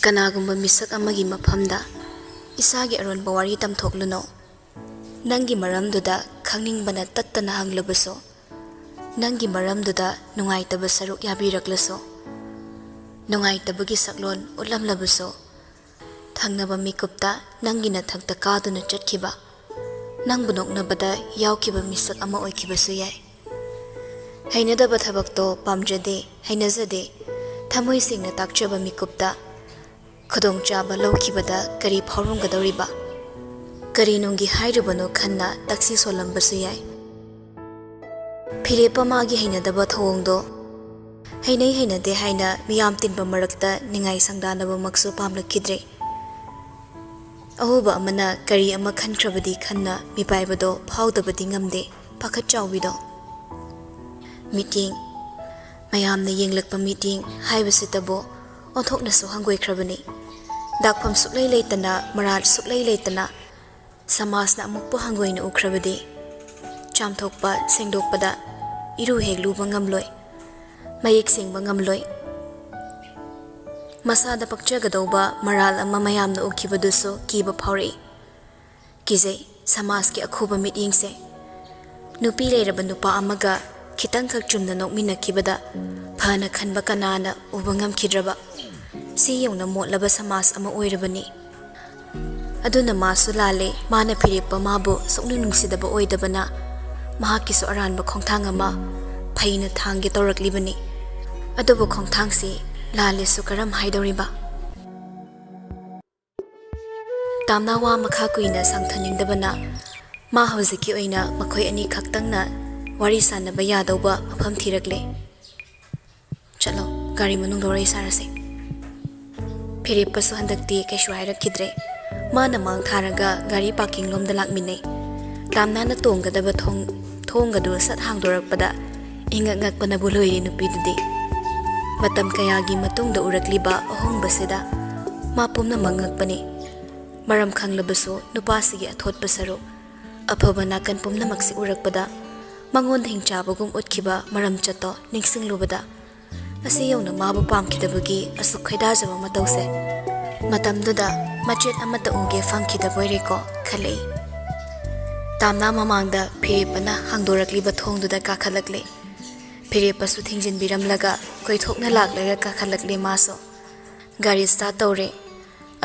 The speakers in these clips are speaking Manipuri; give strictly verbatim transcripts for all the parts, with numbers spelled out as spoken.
ꯀꯅꯥꯒꯨꯝꯕ ꯃꯤꯁꯛ ꯑꯃꯒꯤ ꯃꯐꯝꯗ ꯏꯁꯥꯒꯤ ꯑꯔꯣꯟꯕ ꯋꯥꯔꯤ ꯇꯝꯊꯣꯛꯂꯨꯅꯨ꯫ ꯅꯪꯒꯤ ꯃꯔꯝꯗꯨꯗ ꯈꯪꯅꯤꯡꯕꯅ ꯇꯠꯇꯅ ꯍꯪꯂꯕꯁꯨ, ꯅꯪꯒꯤ ꯃꯔꯝꯗꯨꯗ ꯅꯨꯡꯉꯥꯏꯇꯕ ꯁꯔꯨꯛ ꯌꯥꯕꯤꯔꯛꯂꯁꯨ, ꯅꯨꯡꯉꯥꯏꯇꯕꯒꯤ ꯁꯛꯂꯣꯟ ꯎꯠꯂꯝꯂꯕꯁꯨ, ꯊꯪꯅꯕ ꯃꯤꯀꯨꯞꯇ ꯅꯪꯒꯤ ꯅꯊꯛꯇ ꯀꯥꯗꯨꯅ ꯆꯠꯈꯤꯕ, ꯅꯪꯕꯨ ꯅꯣꯛꯅꯕꯗ ꯌꯥꯎꯈꯤꯕ ꯃꯤꯁꯛ ꯑꯃ ꯑꯣꯏꯈꯤꯕꯁꯨ ꯌꯥꯏ꯫ ꯍꯩꯅꯗꯕ ꯊꯕꯛꯇꯣ ꯄꯥꯝꯖꯗꯦ, ꯍꯩꯅꯖꯗꯦ, ꯊꯃꯣꯏ ꯁꯦꯡꯅ ꯇꯥꯛꯆꯕ ꯃꯤꯀꯨꯞꯇ ꯈꯨꯗꯣꯡꯆꯥꯕ ꯂꯧꯈꯤꯕꯗ ꯀꯔꯤ ꯐꯥꯎꯔꯝꯒꯗꯧꯔꯤꯕ? ꯀꯔꯤ ꯅꯨꯡꯒꯤ ꯍꯥꯏꯔꯨꯕꯅꯣ ꯈꯟꯅ ꯇꯛꯁꯤ ꯁꯣꯜꯂꯝꯕꯁꯨ ꯌꯥꯏ꯫ ꯐꯤꯔꯦꯞꯄ ꯃꯥꯒꯤ ꯍꯩꯅꯗꯕ ꯊꯧꯑꯣꯡꯗꯣ ꯍꯩꯅꯩ ꯍꯩꯅꯗꯦ ꯍꯥꯏꯅ ꯃꯤꯌꯥꯝ ꯇꯤꯟꯕ ꯃꯔꯛꯇ ꯅꯤꯡꯉꯥꯏ ꯁꯪꯗꯥꯅꯕꯃꯛꯁꯨ ꯄꯥꯝꯂꯛꯈꯤꯗ꯭ꯔꯦ꯫ ꯑꯍꯣꯕ ꯑꯃꯅ ꯀꯔꯤ ꯑꯃ ꯈꯟꯈ꯭ꯔꯕꯗꯤ ꯈꯟꯅ ꯃꯤꯄꯥꯏꯕꯗꯣ ꯐꯥꯎꯗꯕꯗꯤ ꯉꯝꯗꯦ, ꯄꯥꯈꯠ ꯆꯥꯎꯕꯤꯗꯣ꯫ ꯃꯤꯠꯌꯦꯡ, ꯃꯌꯥꯝꯅ ꯌꯦꯡꯂꯛꯄ ꯃꯤꯠꯌꯦꯡ ꯍꯥꯏꯕꯁꯤꯇꯕꯨ ꯑꯣꯟꯊꯣꯛꯅꯁꯨ ꯍꯪꯒꯣꯏꯈ꯭ꯔꯕꯅꯤ꯫ ꯗꯥꯛꯐꯝ ꯁꯨꯛꯂꯩ ꯂꯩꯇꯅ, ꯃꯔꯥꯜ ꯁꯨꯛꯂꯩ ꯂꯩꯇꯅ ꯁꯃꯥꯖꯅ ꯑꯃꯨꯛꯄꯨ ꯍꯪꯒꯣꯏꯅ ꯎꯈ꯭ꯔꯕꯗꯤ, ꯆꯥꯝꯊꯣꯛꯄ ꯁꯦꯡꯗꯣꯛꯄꯗ ꯏꯔꯨ ꯍꯦꯛ ꯂꯨꯕ ꯉꯝꯂꯣꯏ, ꯃꯌꯦꯛ ꯁꯦꯡꯕ ꯉꯝꯂꯣꯏ꯫ ꯃꯁꯥꯗ ꯄꯛꯆꯒꯗꯧꯕ ꯃꯔꯥꯜ ꯑꯃ ꯃꯌꯥꯝꯅ ꯎꯈꯤꯕꯗꯨꯁꯨ ꯀꯤꯕ ꯐꯥꯎꯔꯛꯏ꯫ ꯀꯤꯖꯩ, ꯁꯃꯥꯖꯀꯤ ꯑꯈꯨꯕ ꯃꯤꯠꯌꯦꯡꯁꯦ꯫ ꯅꯨꯄꯤ ꯂꯩꯔꯕ ꯅꯨꯄꯥ ꯑꯃꯒ ꯈꯤꯇꯪꯈꯛ ꯆꯨꯝꯅ ꯅꯣꯛꯃꯤꯟꯅꯈꯤꯕꯗ ꯐꯅ ꯈꯟꯕ ꯀꯅꯥꯅ ꯎꯕ ꯉꯝꯈꯤꯗ꯭ꯔꯕ? ꯁꯤ ꯌꯧꯅ ꯃꯣꯠꯂꯕ ꯁꯃꯥꯖ ꯑꯃ ꯑꯣꯏꯔꯕꯅꯤ꯫ ꯑꯗꯨꯅ ꯃꯥꯁꯨ ꯂꯥꯜꯂꯦ, ꯃꯥꯅ ꯐꯤꯔꯦꯞꯄ ꯃꯥꯕꯨ ꯁꯨꯛꯅꯨꯡ ꯅꯨꯡꯁꯤꯗꯕ ꯑꯣꯏꯗꯕꯅ ꯃꯍꯥꯛꯀꯤꯁꯨ ꯑꯔꯥꯟꯕ ꯈꯣꯡꯊꯥꯡ ꯑꯃ ꯐꯩꯅ ꯊꯥꯡꯒꯦ ꯇꯧꯔꯛꯂꯤꯕꯅꯤ꯫ ꯑꯗꯨꯕꯨ ꯈꯣꯡꯊꯥꯡꯁꯤ ꯂꯥꯜꯂꯦꯁꯨ ꯀꯔꯝ ꯍꯥꯏꯗꯧꯔꯤꯕ? ꯇꯥꯝꯅꯥ ꯋꯥ ꯃꯈꯥ ꯀꯨꯏꯅ ꯁꯥꯡꯊꯅꯤꯡꯗꯕꯅ ꯃꯥ ꯍꯧꯖꯤꯛꯀꯤ ꯑꯣꯏꯅ ꯃꯈꯣꯏ ꯑꯅꯤ ꯈꯛꯇꯪꯅ ꯋꯥꯔꯤ ꯁꯥꯟꯅꯕ ꯌꯥꯗꯧꯕ ꯃꯐꯝ ꯊꯤꯔꯛꯂꯦ꯫ "ꯆꯠꯂꯣ, ꯒꯥꯔꯤ ꯃꯅꯨꯡꯗ ꯋꯥꯔꯤ ꯁꯥꯔꯁꯦ꯫" ꯐꯤꯔꯦꯞꯄꯁꯨ ꯍꯟꯗꯛꯇꯤ ꯀꯩꯁꯨ ꯍꯥꯏꯔꯛꯈꯤꯗ꯭ꯔꯦ꯫ ꯃꯥꯅ ꯃꯥꯡ ꯊꯥꯔꯒ ꯒꯥꯔꯤ ꯄꯥꯔꯀꯤꯡ ꯂꯣꯝꯗ ꯂꯥꯛꯃꯤꯟꯅꯩ꯫ ꯇꯥꯝꯅꯥꯅ ꯇꯣꯡꯒꯗꯕ ꯊꯣꯡ, ꯊꯣꯡꯒꯗꯨ ꯁꯠ ꯍꯥꯡꯗꯣꯔꯛꯄꯗ ꯏꯉꯛ ꯉꯛꯄꯅꯕꯨ ꯂꯣꯏꯔꯦ ꯅꯨꯄꯤꯗꯨꯗꯤ꯫ ꯃꯇꯝ ꯀꯌꯥꯒꯤ ꯃꯇꯨꯡꯗ ꯎꯔꯛꯂꯤꯕ ꯑꯍꯣꯡꯕꯁꯤꯗ ꯃꯥ ꯄꯨꯝꯅꯃꯛ ꯉꯛꯄꯅꯤ꯫ ꯃꯔꯝ ꯈꯪꯂꯕꯁꯨ ꯅꯨꯄꯥꯁꯤꯒꯤ ꯑꯊꯣꯠꯄ ꯁꯔꯨꯛ, ꯑꯐꯕ ꯅꯥꯀꯟ ꯄꯨꯝꯅꯃꯛꯁꯤ ꯎꯔꯛꯄꯗ ꯃꯉꯣꯟꯗ ꯍꯤꯡꯆꯥꯕꯒꯨꯝ ꯎꯠꯈꯤꯕ ꯃꯔꯝ ꯆꯠꯇꯣ ꯅꯤꯡꯁꯤꯡꯂꯨꯕꯗ ꯃꯁꯤ ꯌꯧꯅ ꯃꯥꯕꯨ ꯄꯥꯝꯈꯤꯗꯕꯒꯤ ꯑꯁꯨꯛ ꯈꯣꯏꯗꯥꯖꯕ ꯃꯇꯧꯁꯦ ꯃꯇꯝꯗꯨꯗ ꯃꯆꯦꯠ ꯑꯃꯠꯇ ꯎꯒꯦ ꯐꯪꯈꯤꯗꯕꯣꯏꯔꯦꯀꯣ ꯈꯜꯂꯛꯏ꯫ ꯇꯥꯝꯅꯥ ꯃꯃꯥꯡꯗ ꯐꯤꯔꯦꯞꯄꯅ ꯍꯥꯡꯗꯣꯔꯛꯂꯤꯕ ꯊꯣꯡꯗꯨꯗ ꯀꯥꯈꯠꯂꯛꯂꯦ꯫ ꯐꯤꯔꯦꯞꯄꯁꯨ ꯊꯤꯡꯖꯤꯟꯕꯤꯔꯝꯂꯒ ꯀꯣꯏꯊꯣꯛꯅ ꯂꯥꯛꯂꯒ ꯀꯥꯈꯠꯂꯛꯂꯦ ꯃꯥꯁꯨ꯫ ꯒꯥꯔꯤ start ꯇꯧꯔꯦ꯫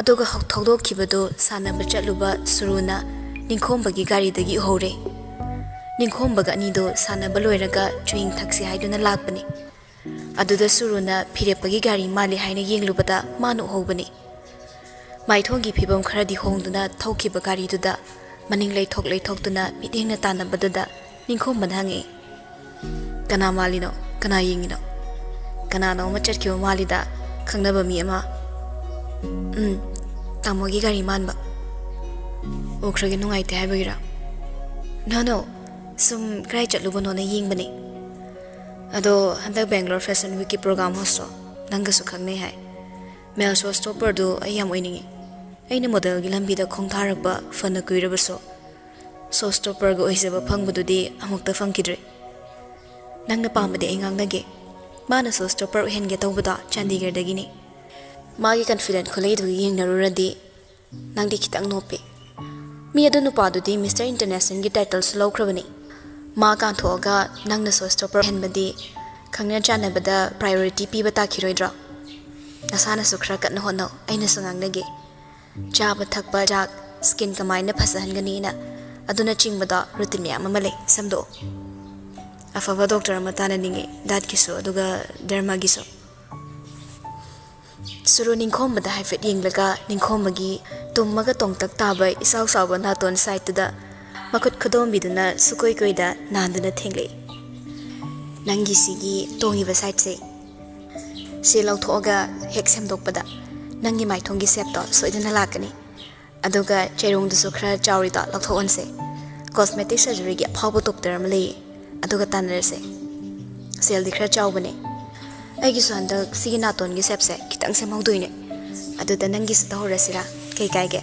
ꯑꯗꯨꯒ ꯍꯧ-, ꯊꯧꯗꯣꯛꯈꯤꯕꯗꯨ ꯁꯥꯟꯅꯕ ꯆꯠꯂꯨꯕ ꯁꯨꯔꯨꯅ ꯅꯤꯡꯈꯣꯝꯕꯒꯤ ꯒꯥꯔꯤꯗꯒꯤ ꯎꯍꯧꯔꯦ꯫ ꯅꯤꯡꯈꯣꯝꯕꯒ ꯑꯅꯤꯗꯨ ꯁꯥꯟꯅꯕ ꯂꯣꯏꯔꯒ ꯆꯨꯍꯤꯡ ꯊꯛꯁꯤ ꯍꯥꯏꯗꯨꯅ ꯂꯥꯛꯄꯅꯤ꯫ ꯑꯗꯨꯗ ꯁꯨꯔꯨꯅ ꯐꯤꯔꯦꯞꯄꯒꯤ ꯒꯥꯔꯤ ꯃꯥꯜꯂꯤ ꯍꯥꯏꯅ ꯌꯦꯡꯂꯨꯕꯗ ꯃꯥꯅ ꯎꯍꯧꯕꯅꯤ꯫ ꯃꯥꯏꯊꯣꯡꯒꯤ ꯐꯤꯕꯝ ꯈꯔꯗꯤ ꯍꯣꯡꯗꯨꯅ ꯊꯧꯈꯤꯕ ꯒꯥꯔꯤꯗꯨꯗ ꯃꯅꯤꯡ ꯂꯩꯊꯣꯛ ꯂꯩꯊꯣꯛꯇꯨꯅ ꯃꯤꯠꯌꯦꯡꯅ ꯇꯥꯟꯅꯕꯗꯨꯗ ꯅꯤꯡꯈꯣꯝꯕꯅ ꯍꯪꯉꯛꯏ, "ꯀꯅꯥ ꯃꯥꯜꯂꯤꯅꯣ? ꯀꯅꯥ ꯌꯦꯡꯉꯤꯅꯣ? ꯀꯅꯥꯅꯣ ꯑꯃ ꯆꯠꯈꯤꯕ ꯃꯥꯜꯂꯤꯗ, ꯈꯪꯅꯕ ꯃꯤ ꯑꯃ?" "ꯎꯝ, ꯇꯥꯃꯣꯒꯤ ꯒꯥꯔꯤ ꯃꯥꯟꯕ꯫ ꯎꯈ꯭ꯔꯒꯦ ꯅꯨꯡꯉꯥꯏꯇꯦ ꯍꯥꯏꯕꯒꯤꯔꯥ?" "No, no, ꯁꯨꯝ ꯀꯗꯥꯏ ꯆꯠꯂꯨꯕꯅꯣꯅ ꯌꯦꯡꯕꯅꯦ꯫ ꯑꯗꯣ ꯍꯟꯗꯛ ꯕꯦꯡꯒ꯭ꯂꯣꯔ ꯐꯦꯁꯟ ꯋꯤꯛꯀꯤ ꯄ꯭ꯔꯣꯒ꯭ꯔꯥꯝ ꯍꯣꯁꯇꯣ ꯅꯪꯒꯁꯨ ꯈꯪꯅꯩ ꯍꯥꯏ꯫ ꯃꯦꯜ ꯁꯣ ꯁ꯭ꯇꯣꯄꯔꯗꯨ ꯑꯩ ꯌꯥꯝ ꯑꯣꯏꯅꯤꯡꯉꯤ꯫ ꯑꯩꯅ ꯃꯣꯗꯦꯜꯒꯤ ꯂꯝꯕꯤꯗ ꯈꯣꯡꯊꯥꯔꯛꯄ ꯐꯅ ꯀꯨꯏꯔꯕꯁꯨ ꯁꯣ ꯁ꯭ꯇꯣꯄꯔꯒ ꯑꯣꯏꯖꯕ ꯐꯪꯕꯗꯨꯗꯤ ꯑꯃꯨꯛꯇ ꯐꯪꯈꯤꯗ꯭ꯔꯤ꯫ ꯅꯪꯅ ꯄꯥꯝꯕꯗꯤ ꯑꯩ ꯉꯥꯡꯅꯒꯦ꯫ ꯃꯥꯅ ꯁꯣ ꯁ꯭ꯇꯣꯄꯔ ꯑꯣꯏꯍꯟꯒꯦ ꯇꯧꯕꯗꯣ ꯆꯥꯟꯗꯤꯒꯔꯗꯒꯤꯅꯤ꯫ ꯃꯥꯒꯤ ꯀꯟꯐꯤꯗꯦꯟ ꯈꯨꯠꯂꯩꯗꯨꯒ ꯌꯦꯡꯅꯔꯨꯔꯗꯤ ꯅꯪꯗꯤ ꯈꯤꯇꯪ ꯅꯣꯞꯄꯤ꯫ ꯃꯤ ꯑꯗꯨ ꯅꯨꯄꯥꯗꯨꯗꯤ ꯃꯤꯁꯇꯔ ꯏꯟꯇꯔꯅꯦꯁꯅꯦꯜꯒꯤ ꯇꯥꯏꯇꯜꯁꯨ ꯂꯧꯈ꯭ꯔꯕꯅꯤ꯫ ꯃꯥ ꯀꯥꯟꯊꯣꯛꯑꯒ ꯅꯪꯅ ꯁꯣ ꯁ꯭ꯇꯣꯄꯔ ꯑꯣꯏꯍꯟꯕꯗꯤ ꯈꯪꯅ ꯆꯥꯟꯅꯕꯗ ꯄ꯭ꯔꯥꯏꯌꯣꯔꯤꯇꯤ ꯄꯤꯕ ꯇꯥꯈꯤꯔꯣꯏꯗ꯭ꯔꯣ? ꯅꯁꯥꯅꯁꯨ ꯈꯔ ꯀꯟꯅ ꯍꯣꯠꯅꯧ, ꯑꯩꯅꯁꯨ ꯉꯥꯡꯅꯒꯦ꯫ ꯆꯥꯕ ꯊꯛꯄ, ꯆꯥꯛ, ꯁ꯭ꯀꯤꯟ ꯀꯃꯥꯏꯅ ꯐꯖꯍꯟꯒꯅꯤꯅ ꯑꯗꯨꯅꯆꯤꯡꯕꯗꯣ ꯔꯨꯇꯤꯟ ꯃꯌꯥꯝ ꯑꯃ ꯂꯩ, ꯁꯦꯝꯗꯣꯛꯑꯣ꯫ ꯑꯐꯕ ꯗꯣꯛꯇꯔ ꯑꯃ ꯇꯥꯟꯅꯅꯤꯡꯉꯤ, ꯗꯥꯏꯠꯀꯤꯁꯨ ꯑꯗꯨꯒ ꯗꯔꯃꯥꯒꯤꯁꯨ꯫ ꯁꯨꯔꯨ ꯅꯤꯡꯈꯣꯝꯕꯗ ꯍꯥꯏꯐꯦꯠ ꯌꯦꯡꯂꯒ ꯅꯤꯡꯈꯣꯝꯕꯒꯤ ꯇꯨꯝꯃꯒ ꯇꯣꯡꯇꯛ ꯇꯥꯕ ꯏꯆꯥꯎ ꯆꯥꯎꯕ ꯅꯥꯇꯣꯟ ꯁꯥꯏꯠꯇꯨꯗ ꯃꯈꯨꯠ ꯈꯨꯗꯣꯝꯕꯤꯗꯨꯅ ꯁꯨꯀꯣꯏ ꯀꯣꯏꯗ ꯅꯥꯟꯗꯨꯅ ꯊꯦꯡꯂꯛꯏ꯫ "ꯅꯪꯒꯤ ꯁꯤꯒꯤ ꯇꯣꯡꯉꯤꯕ ꯁꯥꯏꯠꯁꯦ ꯁꯤ ꯂꯧꯊꯣꯛꯑꯒ ꯍꯦꯛ ꯁꯦꯝꯗꯣꯛꯄꯗ ꯅꯪꯒꯤ ꯃꯥꯏꯊꯣꯡꯒꯤ ꯁꯦꯞꯇꯣ ꯁꯣꯏꯗꯅ ꯂꯥꯛꯀꯅꯤ꯫ ꯑꯗꯨꯒ ꯆꯩꯔꯣꯡꯗꯨꯁꯨ ꯈꯔ ꯆꯥꯎꯔꯤꯗꯣ ꯂꯧꯊꯣꯛꯍꯟꯁꯦ꯫ ꯀꯣꯁꯃꯦꯇꯤꯛ ꯁꯔꯖꯔꯤꯒꯤ ꯑꯐꯥꯎꯕ ꯗꯣꯛꯇꯔ ꯑꯃ ꯂꯩꯌꯦ, ꯑꯗꯨꯒ ꯇꯥꯟꯅꯔꯁꯦ꯫ ꯁꯦꯜꯗꯤ ꯈꯔ ꯆꯥꯎꯕꯅꯦ꯫ ꯑꯩꯒꯤꯁꯨ ꯍꯟꯗꯛ ꯁꯤꯒꯤ ꯅꯥꯇꯣꯟꯒꯤ ꯁꯦꯞꯁꯦ ꯈꯤꯇꯪ ꯁꯦꯝꯍꯧꯗꯣꯏꯅꯦ꯫ ꯑꯗꯨꯗ ꯅꯪꯒꯤꯁꯨ ꯇꯧꯍꯧꯔꯁꯤꯔꯥ? ꯀꯩ ꯀꯥꯏꯒꯦ?"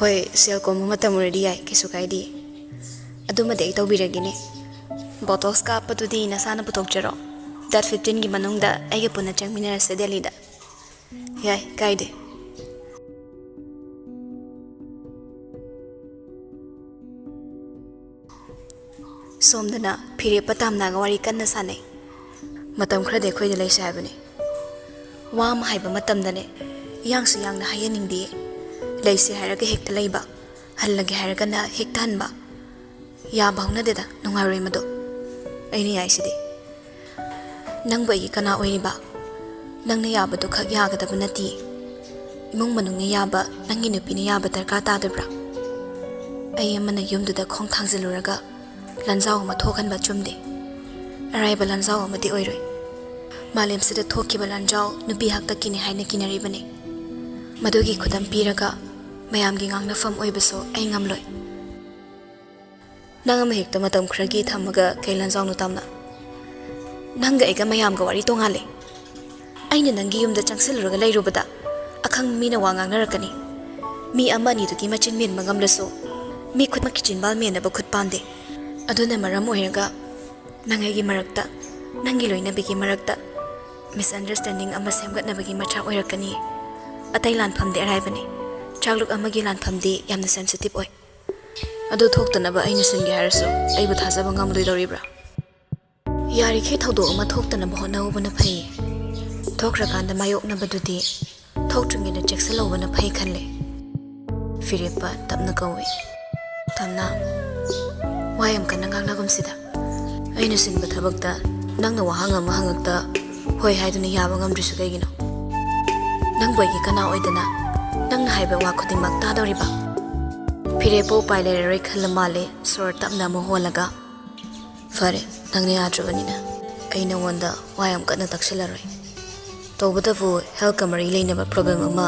"ꯍꯣꯏ, ꯁꯦꯜ ꯀꯣꯝꯕ ꯃꯇꯝ ꯑꯣꯏꯔꯗꯤ ꯌꯥꯏ, ꯀꯩꯁꯨ ꯀꯥꯏꯗꯦ꯫ ꯑꯗꯨꯃꯗꯤ ꯑꯩ ꯇꯧꯕꯤꯔꯒꯦꯅꯦ꯫ ꯕꯣꯇꯣꯛꯁ ꯀꯥꯞꯄꯗꯨꯗꯤ ꯅꯁꯥꯅ ꯄꯨꯊꯣꯛꯆꯔꯣ꯫ ꯗꯦꯠ ꯐꯤꯐꯇꯤꯟꯒꯤ ꯃꯅꯨꯡꯗ ꯑꯩꯒ ꯄꯨꯟꯅ ꯆꯪꯃꯤꯟꯅꯔꯁꯦ ꯗꯦꯜꯂꯤꯗ꯫ ꯌꯥꯏ, ꯀꯥꯏꯗꯦ꯫ ꯁꯣꯝꯗꯅ ꯐꯤꯔꯦꯞꯄ ꯇꯥꯝꯅꯥꯒ ꯋꯥꯔꯤ ꯀꯟꯅ ꯁꯥꯟꯅꯩ꯫ ꯃꯇꯝ ꯈꯔꯗꯤ ꯑꯩꯈꯣꯏꯗ ꯂꯩꯁꯦ ꯍꯥꯏꯕꯅꯤ꯫ ꯋꯥ ꯑꯃ ꯍꯥꯏꯕ ꯃꯇꯝꯗꯅꯦ, ꯏꯌꯥꯡꯁꯨ ꯌꯥꯡꯅ ꯍꯥꯏꯍꯟꯅꯤꯡꯗꯦ꯫ ꯂꯩꯁꯦ ꯍꯥꯏꯔꯒ ꯍꯦꯛꯇ ꯂꯩꯕ, ꯍꯜꯂꯒꯦ ꯍꯥꯏꯔꯒꯅ ꯍꯦꯛꯇ ꯍꯟꯕ꯫ ꯌꯥꯕ ꯍꯧꯅꯗꯦꯗ, ꯅꯨꯡꯉꯥꯏꯔꯣꯏ ꯃꯗꯣ꯫ ꯑꯩꯅ ꯌꯥꯏꯁꯤꯗꯤ꯫ ꯅꯪꯕꯨ ꯑꯩꯒꯤ ꯀꯅꯥ ꯑꯣꯏꯔꯤꯕ? ꯅꯪꯅ ꯌꯥꯕꯗꯨ ꯈꯛ ꯌꯥꯒꯗꯕ ꯅꯠꯇꯦ꯫ ꯏꯃꯨꯡ ꯃꯅꯨꯡꯅ ꯌꯥꯕ, ꯅꯪꯒꯤ ꯅꯨꯄꯤꯅ ꯌꯥꯕ ꯗꯔꯀꯥꯔ ꯇꯥꯗꯕ꯭ꯔꯥ? ꯑꯩ ꯑꯃꯅ ꯌꯨꯝꯗꯨꯗ ꯈꯣꯡ ꯊꯥꯡꯖꯤꯜꯂꯨꯔꯒ ꯂꯥꯟꯖꯥꯎ ꯑꯃ ꯊꯣꯛꯍꯟꯕ ꯆꯨꯝꯗꯦ꯫ ꯑꯔꯥꯏꯕ ꯂꯥꯟꯖꯥꯎ ꯑꯃꯗꯤ ꯑꯣꯏꯔꯣꯏ꯫ ꯃꯥꯂꯦꯝꯁꯤꯗ ꯊꯣꯛꯈꯤꯕ ꯂꯥꯟꯖꯥꯎ ꯅꯨꯄꯤ ꯍꯥꯛꯇꯛꯀꯤꯅꯤ ꯍꯥꯏꯅ ꯀꯤꯅꯔꯤꯕꯅꯤ꯫ ꯃꯗꯨꯒꯤ ꯈꯨꯗꯝ ꯄꯤꯔꯒ ꯃꯌꯥꯝꯒꯤ ꯉꯥꯡꯅꯐꯝ ꯑꯣꯏꯕꯁꯨ ꯑꯩ ꯉꯝꯂꯣꯏ꯫ ꯅꯪ ꯑꯃ ꯍꯦꯛꯇ ꯃꯇꯝ ꯈꯔꯒꯤ ꯊꯝꯃꯒ ꯀꯩ ꯂꯥꯟꯖꯥꯎꯅꯣ, ꯇꯥꯝꯅ? ꯅꯪꯒ ꯑꯩꯒ ꯃꯌꯥꯝꯒ ꯋꯥꯔꯤ ꯇꯣꯉꯥꯜꯂꯦ꯫ ꯑꯩꯅ ꯅꯪꯒꯤ ꯌꯨꯝꯗ ꯆꯪꯁꯤꯜꯂꯨꯔꯒ ꯂꯩꯔꯨꯕꯗ ꯑꯈꯪꯕ ꯃꯤꯅ ꯋꯥ ꯉꯥꯡꯅꯔꯛꯀꯅꯤ꯫ ꯃꯤ ꯑꯃ ꯑꯅꯤꯗꯨꯒꯤ ꯃꯆꯤꯟ ꯃꯦꯟꯕ ꯉꯝꯂꯁꯨ, ꯃꯤ ꯈꯨꯗꯤꯡꯃꯛꯀꯤ ꯆꯤꯟꯕꯥꯜ ꯃꯦꯟꯅꯕ ꯈꯨꯠ ꯄꯥꯟꯗꯦ꯫ ꯑꯗꯨꯅ ꯃꯔꯝ ꯑꯣꯏꯔꯒ ꯅꯪ ꯑꯩꯒꯤ ꯃꯔꯛꯇ, ꯅꯪꯒꯤ ꯂꯣꯏꯅꯕꯤꯒꯤ ꯃꯔꯛꯇ misunderstanding ꯑꯃ ꯁꯦꯝꯒꯠꯅꯕꯒꯤ ꯃꯆꯥꯛ ꯑꯣꯏꯔꯛꯀꯅꯤ꯫ ꯑꯇꯩ ꯂꯥꯟꯐꯝꯗꯤ ꯑꯔꯥꯏꯕꯅꯤ꯫ ꯆꯥꯛꯂꯨꯛ ꯑꯃꯒꯤ ꯂꯥꯟꯐꯝꯗꯤ ꯌꯥꯝꯅ sensitive ꯑꯣꯏ꯫ ꯑꯗꯨ ꯊꯣꯛꯇꯅꯕ ꯑꯩꯅ ꯁꯤꯟꯒꯦ ꯍꯥꯏꯔꯁꯨ ꯑꯩꯕꯨ ꯊꯥꯖꯕ ꯉꯝꯂꯣꯏꯗꯧꯔꯤꯕ꯭ꯔꯥ? ꯌꯥꯔꯤꯈꯩ ꯊꯧꯗꯣꯛ ꯑꯃ ꯊꯣꯛꯇꯅꯕ ꯍꯣꯠꯅꯍꯧꯕꯅ ꯐꯩ꯫ ꯊꯣꯛꯈ꯭ꯔꯀꯥꯟꯗ ꯃꯥꯌꯣꯛꯅꯕꯗꯨꯗꯤ ꯊꯣꯛꯇ꯭ꯔꯤꯉꯩꯗ ꯆꯦꯛꯁꯤꯜꯍꯧꯕꯅ ꯐꯩ ꯈꯜꯂꯦ꯫ ꯐꯤꯔꯦꯞꯄ ꯇꯞꯅ ꯀꯧꯏ꯫ ꯇꯝꯅ, ꯋꯥ ꯌꯥꯝ ꯀꯟꯅ ꯉꯥꯡꯅꯒꯨꯝꯁꯤꯗ꯫ ꯑꯩꯅ ꯁꯤꯟꯕ ꯊꯕꯛꯇ ꯅꯪꯅ ꯋꯥꯍꯪ ꯑꯃ ꯍꯪꯉꯛꯇ ꯍꯣꯏ ꯍꯥꯏꯗꯨꯅ ꯌꯥꯕ ꯉꯝꯗ꯭ꯔꯤꯁꯨ ꯀꯩꯒꯤꯅꯣ? ꯅꯪꯕꯨ ꯑꯩꯒꯤ ꯀꯅꯥ ꯑꯣꯏꯗꯅ ꯅꯪꯅ ꯍꯥꯏꯕ ꯋꯥ ꯈꯨꯗꯤꯡꯃꯛ ꯇꯥꯗꯧꯔꯤꯕ? ꯐꯤꯔꯦꯞꯄ ꯎꯄꯥꯏ ꯂꯩꯔꯔꯣꯏ ꯈꯜꯂ ꯃꯥꯜꯂꯦ ꯁꯣꯔ ꯇꯞꯅ ꯑꯃꯨꯛ ꯍꯣꯜꯂꯒ꯫ ꯐꯔꯦ, ꯅꯪꯅ ꯌꯥꯗ꯭ꯔꯕꯅꯤꯅ ꯑꯩ ꯅꯉꯣꯟꯗ ꯋꯥ ꯌꯥꯝ ꯀꯟꯅ ꯇꯛꯁꯤꯜꯂꯔꯣꯏ꯫ ꯇꯧꯕꯇꯕꯨ healthꯀ ꯃꯔꯤ ꯂꯩꯅꯕ problem ꯑꯃ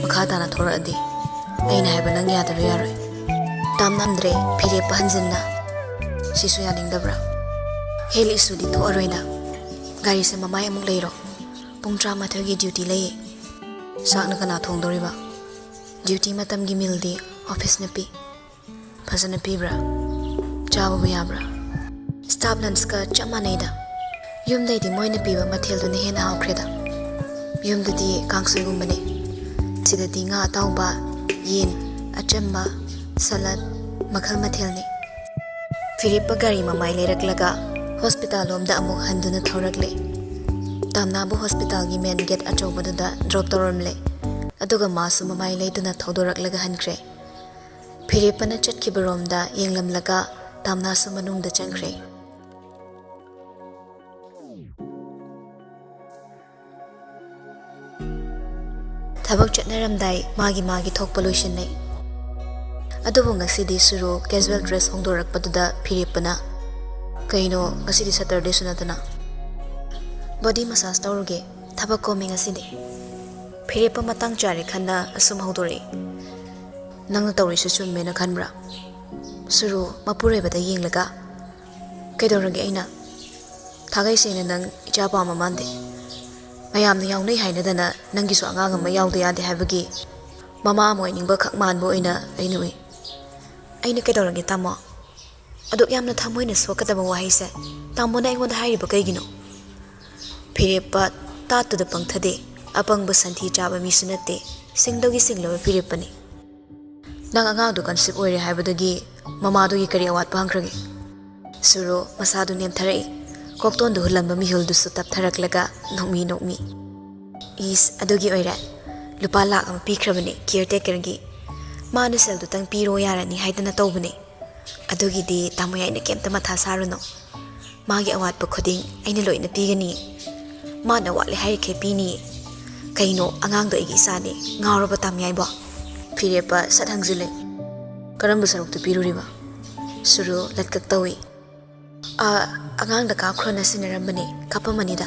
ꯃꯈꯥ ꯇꯥꯅ ꯊꯣꯔꯛꯑꯗꯤ ꯑꯩꯅ ꯍꯥꯏꯕ ꯅꯪ ꯌꯥꯗꯕ ꯌꯥꯔꯣꯏ꯫ ꯇꯥꯝꯅ, ꯐꯤꯔꯦꯞꯄ ꯍꯟꯖꯤꯟꯅ꯫ ꯁꯤꯁꯨ ꯌꯥꯅꯤꯡꯗꯕ꯭ꯔꯥ? Health issueꯗꯤ ꯊꯣꯛꯑꯔꯣꯏꯅ꯫ ꯒꯥꯔꯤꯁꯦ ꯃꯃꯥꯏ ꯑꯃꯨꯛ ꯂꯩꯔꯣ꯫ ꯄꯨꯡ ꯇꯔꯥꯃꯥꯊꯣꯏꯒꯤ duty ꯂꯩꯌꯦ꯫ ꯆꯥꯛꯅ ꯀꯅꯥ ꯊꯣꯡꯗꯧꯔꯤꯕ? Duty ꯃꯇꯝꯒꯤ mealꯗꯤ officeꯅ ꯄꯤ꯫ ꯐꯖꯅ ꯄꯤꯕ꯭ꯔꯥ? ꯆꯥꯕꯕꯨ ꯌꯥꯕ꯭ꯔꯥ? Staff lunchꯀ ꯆꯞ ꯃꯥꯟꯅꯩꯗ꯫ ꯌꯨꯝꯗꯩꯗꯤ ꯃꯣꯏꯅ ꯄꯤꯕ ꯃꯊꯦꯜꯗꯨꯅ ꯍꯦꯟꯅ ꯍꯥꯎꯈ꯭ꯔꯦꯗ꯫ ꯌꯨꯝꯗꯗꯤ ꯀꯥꯡꯁꯣꯏꯒꯨꯝꯕꯅꯦ, ꯁꯤꯗꯗꯤ ꯉꯥ ꯑꯇꯥꯎꯕ, ꯌꯦꯟ, ꯑꯆꯝꯕ, ꯁꯂꯠ, ꯃꯈꯜ ꯃꯊꯦꯜꯅꯤ꯫ ꯐꯤꯔꯦꯞꯄ ꯒꯥꯔꯤ ꯃꯃꯥꯏ ꯂꯩꯔꯛꯂꯒ ꯍꯣꯁꯄꯤꯇꯥꯜ ꯂꯣꯝꯗ ꯑꯃꯨꯛ ꯍꯟꯗꯨꯅ ꯊꯧꯔꯛꯂꯦ꯫ ꯇꯥꯝꯅꯥꯕꯨ ꯍꯣꯁꯄꯤꯇꯥꯜꯒꯤ ꯃꯦꯟ ꯒꯦꯠ ꯑꯆꯧꯕꯗꯨꯗ ꯗ꯭ꯔꯣꯞ ꯇꯧꯔꯝꯂꯦ, ꯑꯗꯨꯒ ꯃꯥꯁꯨ ꯃꯃꯥꯏ ꯂꯩꯗꯨꯅ ꯊꯧꯗꯣꯔꯛꯂꯒ ꯍꯟꯈ꯭ꯔꯦ꯫ ꯐꯤꯔꯦꯞꯄꯅ ꯆꯠꯈꯤꯕꯔꯣꯝꯗ ꯌꯦꯡꯂꯝꯂꯒ ꯇꯥꯝꯅꯥꯁꯨ ꯃꯅꯨꯡꯗ ꯆꯪꯈ꯭ꯔꯦ꯫ ꯊꯕꯛ ꯆꯠꯅꯔꯝꯗꯥꯏ ꯃꯥꯒꯤ ꯃꯥꯒꯤ ꯊꯣꯛꯄ ꯂꯣꯏꯁꯤꯟꯅꯩ꯫ ꯑꯗꯨꯕꯨ ꯉꯁꯤꯗꯤ ꯁꯨꯔꯨ casual dress ꯍꯣꯡꯗꯣꯔꯛꯄꯗꯨꯗ ꯐꯤꯔꯦꯞꯄꯅ, "ꯀꯩꯅꯣ, ꯉꯁꯤꯗꯤ Saturdayꯁꯨ ꯅꯠꯇꯅ?" "Body massage ꯇꯧꯔꯨꯒꯦ, ꯊꯕꯛ ꯀꯣꯝꯃꯤ ꯉꯁꯤꯗꯤ꯫" ꯐꯤꯔꯦꯞꯄ ꯃꯇꯥꯡ ꯆꯥꯔꯦ ꯈꯟꯅ ꯑꯁꯨꯝ ꯍꯧꯗꯣꯔꯛꯏ, "ꯅꯪꯅ ꯇꯧꯔꯤꯁꯤ ꯆꯨꯝꯃꯦꯅ ꯈꯟꯕ꯭ꯔꯥ?" ꯁꯨꯔꯨ ꯃꯄꯨꯔꯣꯏꯕꯗ ꯌꯦꯡꯂꯒ, "ꯀꯩꯗꯧꯔꯒꯦ ꯑꯩꯅ? ꯊꯥꯒꯩ ꯁꯦꯡꯅ ꯅꯪ ꯏꯆꯥ ꯄꯥꯝꯕ ꯃꯥꯟꯗꯦ꯫ ꯃꯌꯥꯝꯅ ꯌꯥꯎꯅꯩ ꯍꯥꯏꯅꯗꯅ ꯅꯪꯒꯤꯁꯨ ꯑꯉꯥꯡ ꯑꯃ ꯌꯥꯎꯗ ꯌꯥꯗꯦ ꯍꯥꯏꯕꯒꯤ ꯃꯃꯥ ꯑꯃ ꯑꯣꯏꯅꯤꯡꯕ ꯈꯛ ꯃꯥꯟꯕ ꯑꯣꯏꯅ ꯑꯩꯅ ꯎꯏ꯫ ꯑꯩꯅ ꯀꯩꯗꯧꯔꯒꯦ ꯇꯥꯃꯣ? ꯑꯗꯨꯛ ꯌꯥꯝꯅ ꯊꯃꯣꯏꯅ ꯁꯣꯛꯀꯗꯕ ꯋꯥꯍꯩꯁꯦ ꯇꯥꯃꯣꯅ ꯑꯩꯉꯣꯟꯗ ꯍꯥꯏꯔꯤꯕ ꯀꯩꯒꯤꯅꯣ?" ꯐꯤꯔꯦꯞꯄ ꯇꯥꯠꯇꯨꯗ ꯄꯪꯊꯗꯦ꯫ ꯑꯄꯪꯕ ꯁꯟꯊꯤ ꯆꯥꯕ ꯃꯤꯁꯨ ꯅꯠꯇꯦ꯫ ꯁꯤꯡꯗꯒꯤ ꯁꯤꯡꯂꯕ ꯐꯤꯔꯦꯞꯄꯅꯤ꯫ "ꯅꯪ ꯑꯉꯥꯡꯗꯨ conceive ꯑꯣꯏꯔꯦ ꯍꯥꯏꯕꯗꯒꯤ ꯃꯃꯥꯗꯨꯒꯤ ꯀꯔꯤ ꯑꯋꯥꯠꯄ ꯍꯪꯈ꯭ꯔꯒꯦ?" ꯁꯨꯔꯨ ꯃꯁꯥꯗꯨ ꯅꯦꯝꯊꯔꯛꯏ꯫ ꯀꯣꯛꯇꯣꯟꯗꯨ ꯍꯨꯜꯂꯝꯕ ꯃꯤꯍꯨꯜꯗꯨꯁꯨ ꯇꯞꯊꯔꯛꯂꯒ ꯅꯣꯛꯃꯤ ꯅꯣꯛꯃꯤ꯫ "ꯏꯁ, ꯑꯗꯨꯒꯤ ꯑꯣꯏꯔꯦ꯫ ꯂꯨꯄꯥ ꯂꯥꯛ ꯑꯃ ꯄꯤꯈ꯭ꯔꯕꯅꯦ caretakers ꯒꯤ꯫ ꯃꯥꯅ ꯁꯦꯜꯗꯨꯇꯪ ꯄꯤꯔꯣ ꯌꯥꯔꯅꯤ ꯍꯥꯏꯗꯅ ꯇꯧꯕꯅꯦ꯫ ꯑꯗꯨꯒꯤꯗꯤ ꯇꯥꯃꯣ ꯌꯥꯏꯅ ꯀꯩꯝꯇ ꯃꯊꯥ ꯁꯥꯔꯨꯅꯨ꯫ ꯃꯥꯒꯤ ꯑꯋꯥꯠꯄ ꯈꯨꯗꯤꯡ ꯑꯩꯅ ꯂꯣꯏꯅ ꯄꯤꯒꯅꯤ꯫ ꯃꯥꯅ ꯋꯥꯠꯂꯦ ꯍꯥꯏꯔꯤꯈꯩ ꯄꯤꯅꯤ꯫ ꯀꯩꯅꯣ, ꯑꯉꯥꯡꯗꯣ ꯑꯩꯒꯤ ꯏꯆꯥꯅꯤ꯫ ꯉꯥꯎꯔꯕ ꯇꯥꯃꯣ ꯌꯥꯏꯕꯣ?" ꯐꯤꯔꯦꯞꯄ ꯁꯠ ꯍꯪꯖꯤꯜꯂꯦ꯫ "ꯀꯔꯝꯕ ꯁꯔꯨꯛꯇ ꯄꯤꯔꯨꯔꯤꯕ?" ꯁꯨꯔꯨ ꯂꯠꯀꯛ ꯇꯧꯏ꯫ "ꯑ, ꯑꯉꯥꯡꯗ ꯀꯥꯞꯈ꯭ꯔꯣꯅ ꯁꯤꯟꯅꯔꯝꯕꯅꯦ, ꯀꯥꯞꯄꯝꯃꯅꯤꯗ꯫"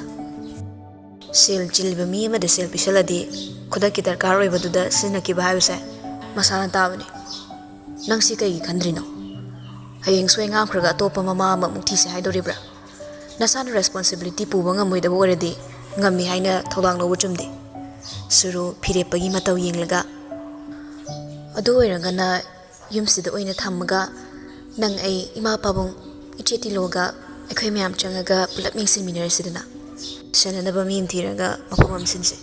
ꯁꯦꯜ ꯆꯤꯜꯂꯤꯕ ꯃꯤ ꯑꯃꯗ ꯁꯦꯜ ꯄꯤꯁꯜꯂꯗꯤ ꯈꯨꯗꯛꯀꯤ ꯗꯔꯀꯥꯔ ꯑꯣꯏꯕꯗꯨꯗ ꯁꯤꯖꯤꯟꯅꯈꯤꯕ ꯍꯥꯏꯕꯁꯦ ꯃꯁꯥꯅ ꯇꯥꯕꯅꯤ꯫ ꯅꯪ ꯁꯤ ꯀꯩꯒꯤ ꯈꯟꯗ꯭ꯔꯤꯅꯣ? ꯍꯌꯦꯡ ꯁꯣꯏ ꯉꯥꯝꯈ꯭ꯔꯒ ꯑꯇꯣꯞꯄ ꯃꯃꯥ ꯑꯃꯃꯨꯛ ꯊꯤꯁꯦ ꯍꯥꯏꯗꯣꯔꯤꯕ꯭ꯔꯥ? ꯅꯁꯥꯅ responsibility ꯄꯨꯕ ꯉꯝꯃꯣꯏꯗꯕ ꯑꯣꯏꯔꯗꯤ ꯉꯝꯃꯤ ꯍꯥꯏꯅ ꯊꯧꯗꯥꯡ ꯂꯧꯕ ꯆꯨꯝꯗꯦ꯫ ꯁꯨꯔꯨ ꯐꯤꯔꯦꯞꯄꯒꯤ ꯃꯇꯧ ꯌꯦꯡꯂꯒ, "ꯑꯗꯨ ꯑꯣꯏꯔꯒꯅ ꯌꯨꯝꯁꯤꯗ ꯑꯣꯏꯅ ꯊꯝꯃꯒ ꯅꯪ, ꯑꯩ, ꯏꯃꯥ ꯄꯥꯕꯨꯡ, ꯏꯆꯦ ꯇꯤꯂꯣꯒ ꯑꯩꯈꯣꯏ ꯃꯌꯥꯝ ꯆꯪꯉꯒ ꯄꯨꯂꯞ ꯌꯦꯡꯁꯤꯟꯃꯤꯟꯅꯔꯁꯤꯗꯅ꯫ ꯁꯦꯟꯅꯅꯕ ꯃꯤ ꯑꯃ ꯊꯤꯔꯒ ꯃꯐꯝ ꯑꯃ ꯁꯤꯟꯁꯦ꯫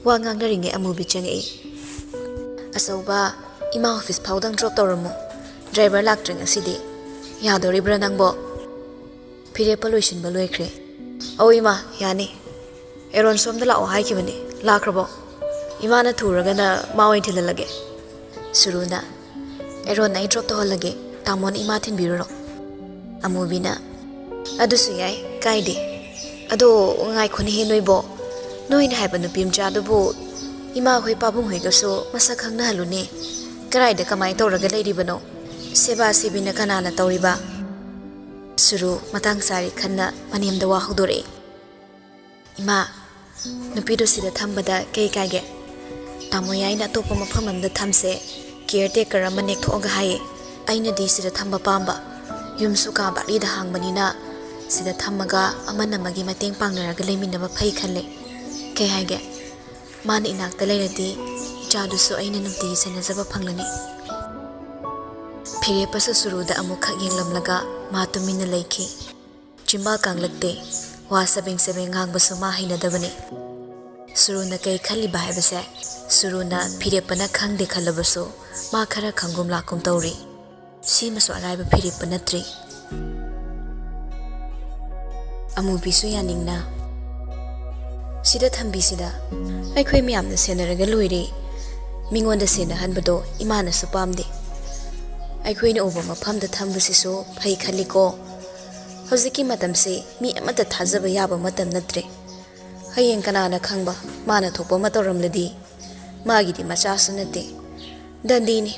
ꯋꯥ ꯉꯥꯡꯅꯔꯤꯉꯩ ꯑꯃꯨꯕꯤ ꯆꯪꯉꯛꯏ꯫ "ꯑꯆꯧꯕ, ꯏꯃꯥ ꯑꯣꯐꯤꯁ ꯐꯥꯎꯗꯪ ꯗ꯭ꯔꯣꯞ ꯇꯧꯔꯝꯃꯨ꯫ ꯗ꯭ꯔꯥꯏꯚꯔ ꯂꯥꯛꯇ꯭ꯔꯦ ꯉꯁꯤꯗꯤ꯫ ꯌꯥꯗꯣꯔꯤꯕ꯭ꯔꯥ ꯅꯪꯕꯣ?" ꯐꯤꯔꯦꯞꯄ ꯂꯣꯏꯁꯤꯟꯕ ꯂꯣꯏꯈ꯭ꯔꯦ꯫ "ꯑꯧ ꯏꯃꯥ, ꯌꯥꯅꯤ꯫ ꯑꯦꯔꯣꯟ ꯁꯣꯝꯗ ꯂꯥꯛꯑꯣ ꯍꯥꯏꯈꯤꯕꯅꯤ꯫ ꯂꯥꯛꯈ꯭ꯔꯕꯣ? ꯏꯃꯥꯅ ꯊꯨꯔꯒꯅ ꯃꯥ ꯑꯣꯏꯅ ꯊꯤꯜꯍꯜꯂꯒꯦ꯫" ꯁꯨꯔꯨꯅ, "ꯑꯦꯔꯣꯟ, ꯑꯩ ꯗ꯭ꯔꯣꯞ ꯇꯧꯍꯜꯂꯒꯦ꯫ ꯇꯥꯃꯣꯅ ꯏꯃꯥ ꯊꯤꯟꯕꯤꯔꯨꯔꯣ꯫" ꯑꯃꯨꯕꯤꯅ, "ꯑꯗꯨꯁꯨ ꯌꯥꯏ, ꯀꯥꯏꯗꯦ꯫ ꯑꯗꯣ ꯉꯥꯏꯈꯣꯅꯦꯍꯦ ꯅꯣꯏꯕꯣ꯫ ꯅꯣꯏꯅ ꯍꯥꯏꯕ ꯅꯨꯄꯤ ꯃꯆꯥꯗꯨꯕꯨ ꯏꯃꯥ ꯍꯣꯏ ꯄꯥꯕꯨꯡ ꯍꯣꯏꯒꯁꯨ ꯃꯁꯛ ꯈꯪꯅꯍꯜꯂꯨꯅꯦ꯫ ꯀꯗꯥꯏꯗ ꯀꯃꯥꯏꯅ ꯇꯧꯔꯒ ꯂꯩꯔꯤꯕꯅꯣ? ꯁꯦꯕꯥ ꯁꯦꯕꯤꯅ ꯀꯅꯥꯅ ꯇꯧꯔꯤꯕ?" ꯁꯨꯔꯨ ꯃꯇꯥꯡ ꯆꯥꯔꯦ ꯈꯟꯅ ꯃꯅꯦꯝꯗ ꯋꯥ ꯍꯧꯗꯣꯔꯛꯏ꯫ "ꯏꯃꯥ, ꯅꯨꯄꯤꯗꯣ ꯁꯤꯗ ꯊꯝꯕꯗ ꯀꯩ ꯀꯥꯏꯒꯦ? ꯇꯥꯃꯣ ꯌꯥꯏꯅ ꯑꯇꯣꯞꯄ ꯃꯐꯝ ꯑꯃꯗ ꯊꯝꯁꯦ, ꯀꯤꯌꯔ ꯇꯦꯀꯔ ꯑꯃ ꯅꯦꯛꯊꯣꯛꯑꯒ ꯍꯥꯏꯌꯦ꯫ ꯑꯩꯅꯗꯤ ꯁꯤꯗ ꯊꯝꯕ ꯄꯥꯝꯕ꯫ ꯌꯨꯝꯁꯨ ꯀꯥ ꯕꯥꯔꯤꯗ ꯍꯥꯡꯕꯅꯤꯅ ꯁꯤꯗ ꯊꯝꯃꯒ ꯑꯃꯅ ꯑꯃꯒꯤ ꯃꯇꯦꯡ ꯄꯥꯡꯅꯔꯒ ꯂꯩꯃꯤꯟꯅꯕ ꯐꯩ ꯈꯜꯂꯦ꯫ ꯀꯩ ꯍꯥꯏꯒꯦ? ꯃꯥꯅ ꯏꯅꯥꯛꯇ ꯂꯩꯔꯗꯤ ꯏꯆꯥꯗꯨꯁꯨ ꯑꯩꯅ ꯅꯨꯡꯇꯤꯒꯤ ꯁꯦꯟꯅꯖꯕ ꯐꯪꯂꯅꯤ꯫" ꯐꯤꯔꯦꯞꯄꯁꯨ ꯁꯨꯔꯨꯗ ꯑꯃꯨꯛꯈꯛ ꯌꯦꯡꯂꯝꯂꯒ ꯃꯥ ꯇꯨꯃꯤꯟꯅ ꯂꯩꯈꯤ꯫ ꯆꯤꯝꯕꯥꯜ ꯀꯥꯡꯂꯛꯇꯦ꯫ ꯋꯥ ꯆꯕꯦꯡ ꯆꯕꯦꯡ ꯉꯥꯡꯕꯁꯨ ꯃꯥ ꯍꯩꯅꯗꯕꯅꯤ꯫ ꯁꯨꯔꯨꯅ ꯀꯩ ꯈꯜꯂꯤꯕ ꯍꯥꯏꯕꯁꯦ ꯁꯨꯔꯨꯅ ꯐꯤꯔꯦꯞꯄꯅ ꯈꯪꯗꯦ ꯈꯜꯂꯕꯁꯨ ꯃꯥ ꯈꯔ ꯈꯪꯒꯨꯝ ꯂꯥꯛꯀꯨꯝ ꯇꯧꯔꯤ꯫ ꯁꯤꯃꯁꯨ ꯑꯔꯥꯏꯕ ꯐꯤꯔꯦꯞꯄ ꯅꯠꯇ꯭ꯔꯤ꯫ ꯑꯃꯨꯕꯤꯁꯨ ꯌꯥꯅꯤꯡꯅ, "ꯁꯤꯗ ꯊꯝꯕꯤꯁꯤꯗ, ꯑꯩꯈꯣꯏ ꯃꯌꯥꯝꯅ ꯁꯦꯟꯅꯔꯒ ꯂꯣꯏꯔꯦ꯫ ꯃꯤꯉꯣꯟꯗ ꯁꯦꯟꯅꯍꯟꯕꯗꯣ ꯏꯃꯥꯅꯁꯨ ꯄꯥꯝꯗꯦ꯫ ꯑꯩꯈꯣꯏꯅ ꯎꯕ ꯃꯐꯝꯗ ꯊꯝꯕꯁꯤꯁꯨ ꯐꯩ ꯈꯜꯂꯤꯀꯣ꯫ ꯍꯧꯖꯤꯛꯀꯤ ꯃꯇꯝꯁꯤ ꯃꯤ ꯑꯃꯠꯇ ꯊꯥꯖꯕ ꯌꯥꯕ ꯃꯇꯝ ꯅꯠꯇ꯭ꯔꯦ꯫ ꯍꯌꯦꯡ ꯀꯅꯥꯅ ꯈꯪꯕ, ꯃꯥꯅ ꯊꯣꯛꯄ ꯑꯃ ꯇꯧꯔꯝꯂꯗꯤ? ꯃꯥꯒꯤꯗꯤ ꯃꯆꯥꯁꯨ ꯅꯠꯇꯦ, ꯗꯟꯗꯤꯅꯤ꯫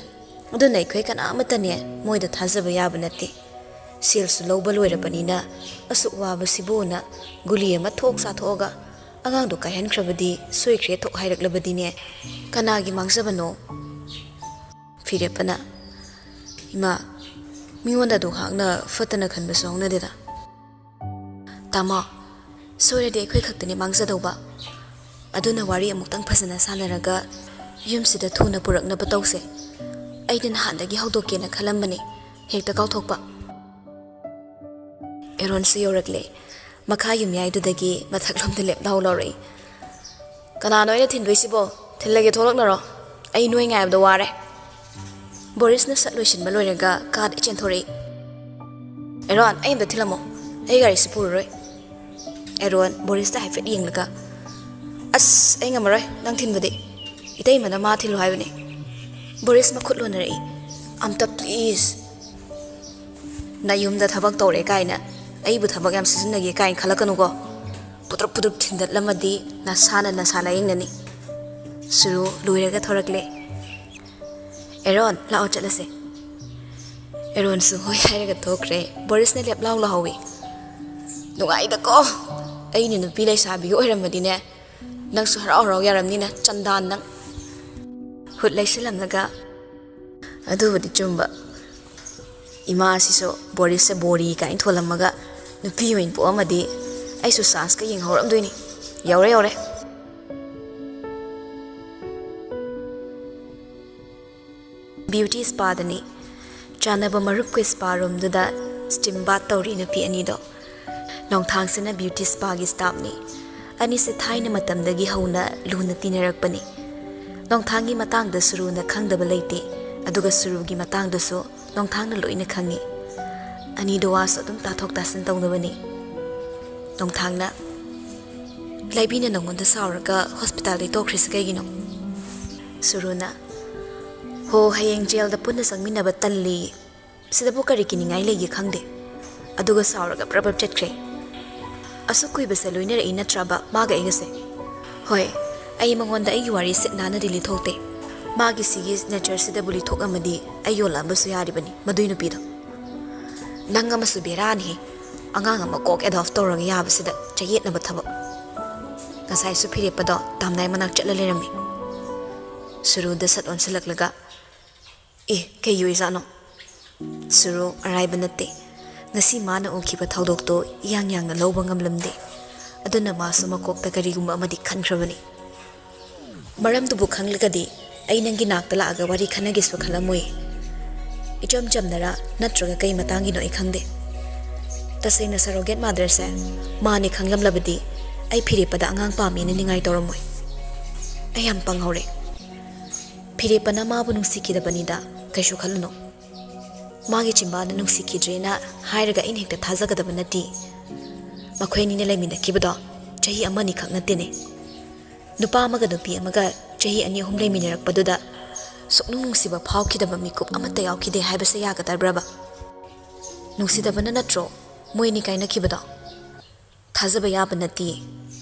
ꯑꯗꯨꯅ ꯑꯩꯈꯣꯏ ꯀꯅꯥ ꯑꯃꯠꯇꯅꯦ ꯃꯣꯏꯗ ꯊꯥꯖꯕ ꯌꯥꯕ ꯅꯠꯇꯦ꯫ ꯁꯦꯜꯁꯨ ꯂꯧꯕ ꯂꯣꯏꯔꯕꯅꯤꯅ ꯑꯁꯨꯛ ꯋꯥꯕꯁꯤꯕꯨꯅ ꯒꯨꯂꯤ ꯑꯃ ꯊꯣꯛ ꯆꯥꯊꯣꯛꯑꯒ ꯑꯉꯥꯡꯗꯣ ꯀꯥꯏꯍꯟꯈ꯭ꯔꯕꯗꯤ, ꯁꯣꯏꯈ꯭ꯔꯦ ꯊꯣꯛ ꯍꯥꯏꯔꯛꯂꯕꯗꯤꯅꯦ ꯀꯅꯥꯒꯤ ꯃꯥꯡꯖꯕꯅꯣ?" ꯐꯤꯔꯦꯞꯄꯅ, "ꯏꯃꯥ, ꯃꯤꯉꯣꯟꯗ ꯑꯗꯨ ꯍꯥꯛꯅ ꯐꯠꯇꯅ ꯈꯟꯕꯁꯨ ꯍꯧꯅꯗꯦꯗ꯫ ꯇꯥꯃꯣ, ꯁꯣꯏꯔꯗꯤ ꯑꯩꯈꯣꯏ ꯈꯛꯇꯅꯤ ꯃꯥꯡꯖꯗꯧꯕ꯫ ꯑꯗꯨꯅ ꯋꯥꯔꯤ ꯑꯃꯨꯛꯇꯪ ꯐꯖꯅ ꯁꯥꯟꯅꯔꯒ ꯌꯨꯝꯁꯤꯗ ꯊꯨꯅ ꯄꯨꯔꯛꯅꯕ ꯇꯧꯁꯦ꯫ ꯑꯩꯗꯤ ꯅꯍꯥꯟꯗꯒꯤ ꯍꯧꯗꯣꯛꯀꯦꯅ ꯈꯜꯂꯝꯕꯅꯤ, ꯍꯦꯛꯇ ꯀꯥꯎꯊꯣꯛꯄ꯫" ꯑꯦꯔꯣꯟꯁꯨ ꯌꯧꯔꯛꯂꯦ꯫ ꯃꯈꯥ ꯌꯨꯝꯌꯥꯏꯗꯨꯗꯒꯤ ꯃꯊꯛꯂꯣꯝꯗ ꯂꯦꯞ ꯂꯥꯎ ꯂꯥꯎꯔꯛꯏ꯫ "ꯀꯅꯥꯅꯣ ꯑꯩꯅ ꯊꯤꯟꯗꯣꯏꯁꯤꯕꯣ? ꯊꯤꯜꯂꯒꯦ, ꯊꯣꯛꯂꯛꯅꯔꯣ꯫ ꯑꯩ ꯅꯣꯏ ꯉꯥꯏꯕꯗ ꯋꯥꯔꯦ꯫" ꯕꯣꯔꯤꯁꯅ ꯁꯠ ꯂꯣꯏꯁꯤꯟꯕ ꯂꯣꯏꯔꯒ ꯀꯥꯗ ꯆꯦꯟꯊꯣꯔꯛꯏ꯫ "ꯑꯦꯔꯣꯟ, ꯑꯩ ꯑꯝꯇ ꯊꯤꯜꯂꯝꯃꯣ꯫ ꯑꯩ ꯒꯥꯔꯤꯁꯤ ꯄꯨꯔꯔꯣꯏ꯫" ꯑꯦꯔꯣꯟ ꯕꯣꯔꯤꯁꯇ ꯍꯥꯏꯐꯦꯠ ꯌꯦꯡꯂꯒ, "ꯑꯁ, ꯑꯩ ꯉꯝꯃꯔꯣꯏ ꯅꯪ ꯊꯤꯟꯕꯗꯤ꯫ ꯏꯇꯩꯃꯅ ꯃꯥ ꯊꯤꯜꯂꯨ ꯍꯥꯏꯕꯅꯤ꯫" ꯕꯣꯔꯤꯁ ꯃꯈꯨꯠ ꯂꯣꯟꯅꯔꯛꯏ꯫ "ꯑꯝꯇ please꯫ ꯅꯌꯨꯝꯗ ꯊꯕꯛ ꯇꯧꯔꯦ ꯀꯥꯏꯅ ꯑꯩꯕꯨ ꯊꯕꯛ ꯌꯥꯝ ꯁꯤꯖꯤꯟꯅꯒꯦ ꯀꯥꯏꯅ ꯈꯜꯂꯛꯀꯅꯨꯀꯣ꯫ ꯄꯨꯗ꯭ꯔꯨꯞ ꯄꯨꯗ꯭ꯔꯨꯞ ꯊꯤꯟꯗꯠꯂꯝꯃꯗꯤ ꯅꯁꯥꯅ ꯅꯁꯥ ꯂꯥꯌꯦꯡꯅꯅꯤ꯫" ꯁꯨꯔꯨ ꯂꯣꯏꯔꯒ ꯊꯣꯔꯛꯂꯦ꯫ "ꯑꯦꯔꯣꯟ, ꯂꯥꯛꯑꯣ ꯆꯠꯂꯁꯦ꯫" ꯑꯦꯔꯣꯟꯁꯨ ꯍꯣꯏ ꯍꯥꯏꯔꯒ ꯊꯣꯛꯈ꯭ꯔꯦ꯫ ꯕꯣꯔꯤꯁꯅ ꯂꯦꯞ ꯂꯥꯎ ꯂꯥꯎꯍꯧꯋꯤ꯫ "ꯅꯨꯡꯉꯥꯏꯗꯀꯣ꯫ ꯑꯩꯅ ꯅꯨꯄꯤ ꯂꯩꯁꯥꯕꯤꯒ ꯑꯣꯏꯔꯝꯃꯗꯤꯅꯦ, ꯅꯪꯁꯨ ꯍꯔꯥꯎ ꯍꯔꯥꯎ ꯌꯥꯔꯝꯅꯤꯅ, ꯆꯟꯗꯥꯟ ꯅꯪ꯫" ꯍꯨꯠ ꯂꯩꯁꯤꯜꯂꯝꯂꯒ, "ꯑꯗꯨꯕꯨꯗꯤ ꯆꯨꯝꯕ꯫ ꯏꯃꯥꯁꯤꯁꯨ ꯕꯣꯔꯤꯁꯁꯦ ꯕꯣꯔꯤ ꯀꯥꯏꯅ ꯊꯣꯜꯂꯝꯃꯒ ꯅꯨꯄꯤ ꯑꯣꯏꯅ ꯄꯣꯛꯑꯝꯃꯗꯤ ꯑꯩꯁꯨ ꯆꯥꯟꯁꯀ ꯌꯦꯡꯍꯧꯔꯝꯗꯣꯏꯅꯤ꯫ ꯌꯧꯔꯦ, ꯌꯧꯔꯦ꯫" ꯕ꯭ꯌꯨꯇꯤ ꯁ꯭ꯄꯥꯗꯅꯤ꯫ ꯆꯥꯟꯅꯕ ꯃꯔꯨꯞꯀ ꯁ꯭ꯄꯥ ꯔꯨꯝꯗꯨꯗ ꯁ꯭ꯇꯤꯝ ꯕꯥꯠ ꯇꯧꯔꯤ ꯅꯨꯄꯤ ꯑꯅꯤꯗꯣ꯫ ꯅꯣꯡꯊꯥꯡꯁꯤꯅ ꯕ꯭ꯌꯨꯇꯤ ꯁ꯭ꯄꯥꯒꯤ ꯁ꯭ꯇꯥꯐꯅꯤ꯫ ꯑꯅꯤꯁꯦ ꯊꯥꯏꯅ ꯃꯇꯝꯗꯒꯤ ꯍꯧꯅ ꯂꯨꯅ ꯇꯤꯟꯅꯔꯛꯄꯅꯤ꯫ ꯅꯣꯡꯊꯥꯡꯒꯤ ꯃꯇꯥꯡꯗ ꯁꯨꯔꯨꯅ ꯈꯪꯗꯕ ꯂꯩꯇꯦ, ꯑꯗꯨꯒ ꯁꯨꯔꯨꯒꯤ ꯃꯇꯥꯡꯗꯁꯨ ꯅꯣꯡꯊꯥꯡꯅ ꯂꯣꯏꯅ ꯈꯪꯏ꯫ ꯑꯅꯤꯗꯣ ꯋꯥꯁꯨ ꯑꯗꯨꯝ ꯇꯥꯊꯣꯛ ꯇꯥꯁꯤꯟ ꯇꯧꯅꯕꯅꯤ꯫ ꯅꯣꯡꯊꯥꯡꯅ, "ꯂꯩꯕꯤꯅ ꯅꯉꯣꯟꯗ ꯁꯥꯎꯔꯒ ꯍꯣꯁꯄꯤꯇꯥꯜꯗꯩ ꯇꯣꯛꯈ꯭ꯔꯤꯁꯤ ꯀꯩꯒꯤꯅꯣ?" ꯁꯨꯔꯨꯅ, "ꯍꯣ, ꯍꯌꯦꯡ ꯖꯦꯜꯗ ꯄꯨꯟꯅ ꯆꯪꯃꯤꯟꯅꯕ ꯇꯜꯂꯤ꯫ ꯁꯤꯗꯕꯨ ꯀꯔꯤ ꯀꯤꯅꯤꯡꯉꯥꯏ ꯂꯩꯒꯦ ꯈꯪꯗꯦ꯫" ꯑꯗꯨꯒ ꯁꯥꯎꯔꯒ ꯄ꯭ꯔꯞ ꯄ꯭ꯔꯞ ꯆꯠꯈ꯭ꯔꯦ꯫ ꯑꯁꯨꯛ ꯀꯨꯏꯕꯁꯦ ꯂꯣꯏꯅꯔꯛꯏ ꯅꯠꯇ꯭ꯔꯕ ꯃꯥꯒ ꯑꯩꯒꯁꯦ? ꯍꯣꯏ, ꯑꯩ ꯃꯉꯣꯟꯗ ꯑꯩꯒꯤ ꯋꯥꯔꯤ ꯁꯤꯠ ꯅꯥꯟꯅꯗꯤ ꯂꯤꯊꯣꯛꯇꯦ꯫ ꯃꯥꯒꯤ ꯁꯤꯒꯤ ꯅꯦꯆꯔꯁꯤꯗꯕꯨ ꯂꯤꯊꯣꯛꯂꯝꯃꯗꯤ ꯑꯩ ꯌꯣꯜꯂꯛꯑꯝꯕꯁꯨ ꯌꯥꯔꯤꯕꯅꯤ, ꯃꯗꯨꯏ ꯅꯨꯄꯤꯗꯣ꯫ ꯅꯪ ꯑꯃꯁꯨ ꯕꯦꯔꯥꯅꯤꯍꯦ꯫ ꯑꯉꯥꯡ ꯑꯃ ꯀꯣꯛ ꯑꯦꯗꯣꯞ ꯇꯧꯔꯒ ꯌꯥꯕꯁꯤꯗ ꯆꯌꯦꯠꯅꯕ ꯊꯕꯛ꯫ ꯉꯁꯥꯏꯁꯨ ꯐꯤꯔꯦꯞꯄꯗꯣ ꯇꯥꯝꯅꯥꯏ ꯃꯅꯥꯛ ꯆꯠꯂ ꯂꯩꯔꯝꯃꯤ꯫ ꯁꯨꯔꯨꯗ ꯁꯠ ꯑꯣꯟꯁꯤꯜꯂꯛꯂꯒ, "ꯑꯦ, ꯀꯩꯒꯤ ꯑꯣꯏꯖꯥꯠꯅꯣ?" ꯁꯨꯔꯨ, ꯑꯔꯥꯏꯕ ꯅꯠꯇꯦ꯫ ꯉꯁꯤ ꯃꯥꯅ ꯎꯈꯤꯕ ꯊꯧꯗꯣꯛꯇꯣ ꯏꯌꯥꯡ ꯌꯥꯡꯅ ꯂꯧꯕ ꯉꯝꯂꯝꯗꯦ꯫ ꯑꯗꯨꯅ ꯃꯥꯁꯨ ꯃꯀꯣꯛꯇ ꯀꯔꯤꯒꯨꯝꯕ ꯑꯃꯗꯤ ꯈꯟꯈ꯭ꯔꯕꯅꯤ꯫ "ꯃꯔꯝꯗꯨꯕꯨ ꯈꯪꯂꯒꯗꯤ ꯑꯩ ꯅꯪꯒꯤ ꯅꯥꯛꯇ ꯂꯥꯛꯑꯒ ꯋꯥꯔꯤ ꯈꯟꯅꯒꯦꯁꯨ ꯈꯜꯂꯝꯃꯣꯏ꯫ ꯏꯆꯝ ꯆꯝꯅꯔꯥ ꯅꯠꯇ꯭ꯔꯒ ꯀꯩ ꯃꯇꯥꯡꯒꯤꯅꯣ ꯑꯩ ꯈꯪꯗꯦ꯫" ꯇꯁꯦꯡꯅ surrogate motherꯁꯦ ꯃꯥꯅꯦ ꯈꯪꯂꯝꯂꯕꯗꯤ ꯑꯩ ꯐꯤꯔꯦꯞꯄꯗ ꯑꯉꯥꯡ ꯄꯥꯝꯃꯦꯅ ꯅꯤꯡꯉꯥꯏ ꯇꯧꯔꯝꯃꯣꯏ꯫ ꯑꯩ ꯌꯥꯝ ꯄꯪꯍꯧꯔꯦ꯫ ꯐꯤꯔꯦꯞꯄꯅ ꯃꯥꯕꯨ ꯅꯨꯡꯁꯤꯈꯤꯗꯕꯅꯤꯗ, ꯀꯩꯁꯨ ꯈꯜꯂꯨꯅꯨ꯫ ꯃꯥꯒꯤ ꯆꯤꯝꯕꯥꯟꯗ ꯅꯨꯡꯁꯤꯈꯤꯗ꯭ꯔꯦꯅ ꯍꯥꯏꯔꯒ ꯑꯩꯅ ꯍꯦꯛꯇ ꯊꯥꯖꯒꯗꯕ ꯅꯠꯇꯦ꯫ ꯃꯈꯣꯏ ꯑꯅꯤꯅ ꯂꯩꯃꯤꯟꯅꯈꯤꯕꯗꯣ ꯆꯍꯤ ꯑꯃꯅꯤꯈꯛ ꯅꯠꯇꯦꯅꯦ꯫ ꯅꯨꯄꯥ ꯑꯃꯒ ꯅꯨꯄꯤ ꯑꯃꯒ ꯆꯍꯤ ꯑꯅꯤ ꯑꯍꯨꯝ ꯂꯩꯃꯤꯟꯅꯔꯛꯄꯗꯨꯗ ꯁꯨꯛꯅꯨꯡ ꯅꯨꯡꯁꯤꯕ ꯐꯥꯎꯈꯤꯗꯕ ꯃꯤꯀꯨꯞ ꯑꯃꯠꯇ ꯌꯥꯎꯈꯤꯗꯦ ꯍꯥꯏꯕꯁꯦ ꯌꯥꯒꯗꯕ꯭ꯔꯕ? ꯅꯨꯡꯁꯤꯗꯕꯅ ꯅꯠꯇ꯭ꯔꯣ ꯃꯣꯏꯅꯤ ꯀꯥꯏꯅꯈꯤꯕꯗꯣ? ꯊꯥꯖꯕ ꯌꯥꯕ ꯅꯠꯇꯤꯌꯦ꯫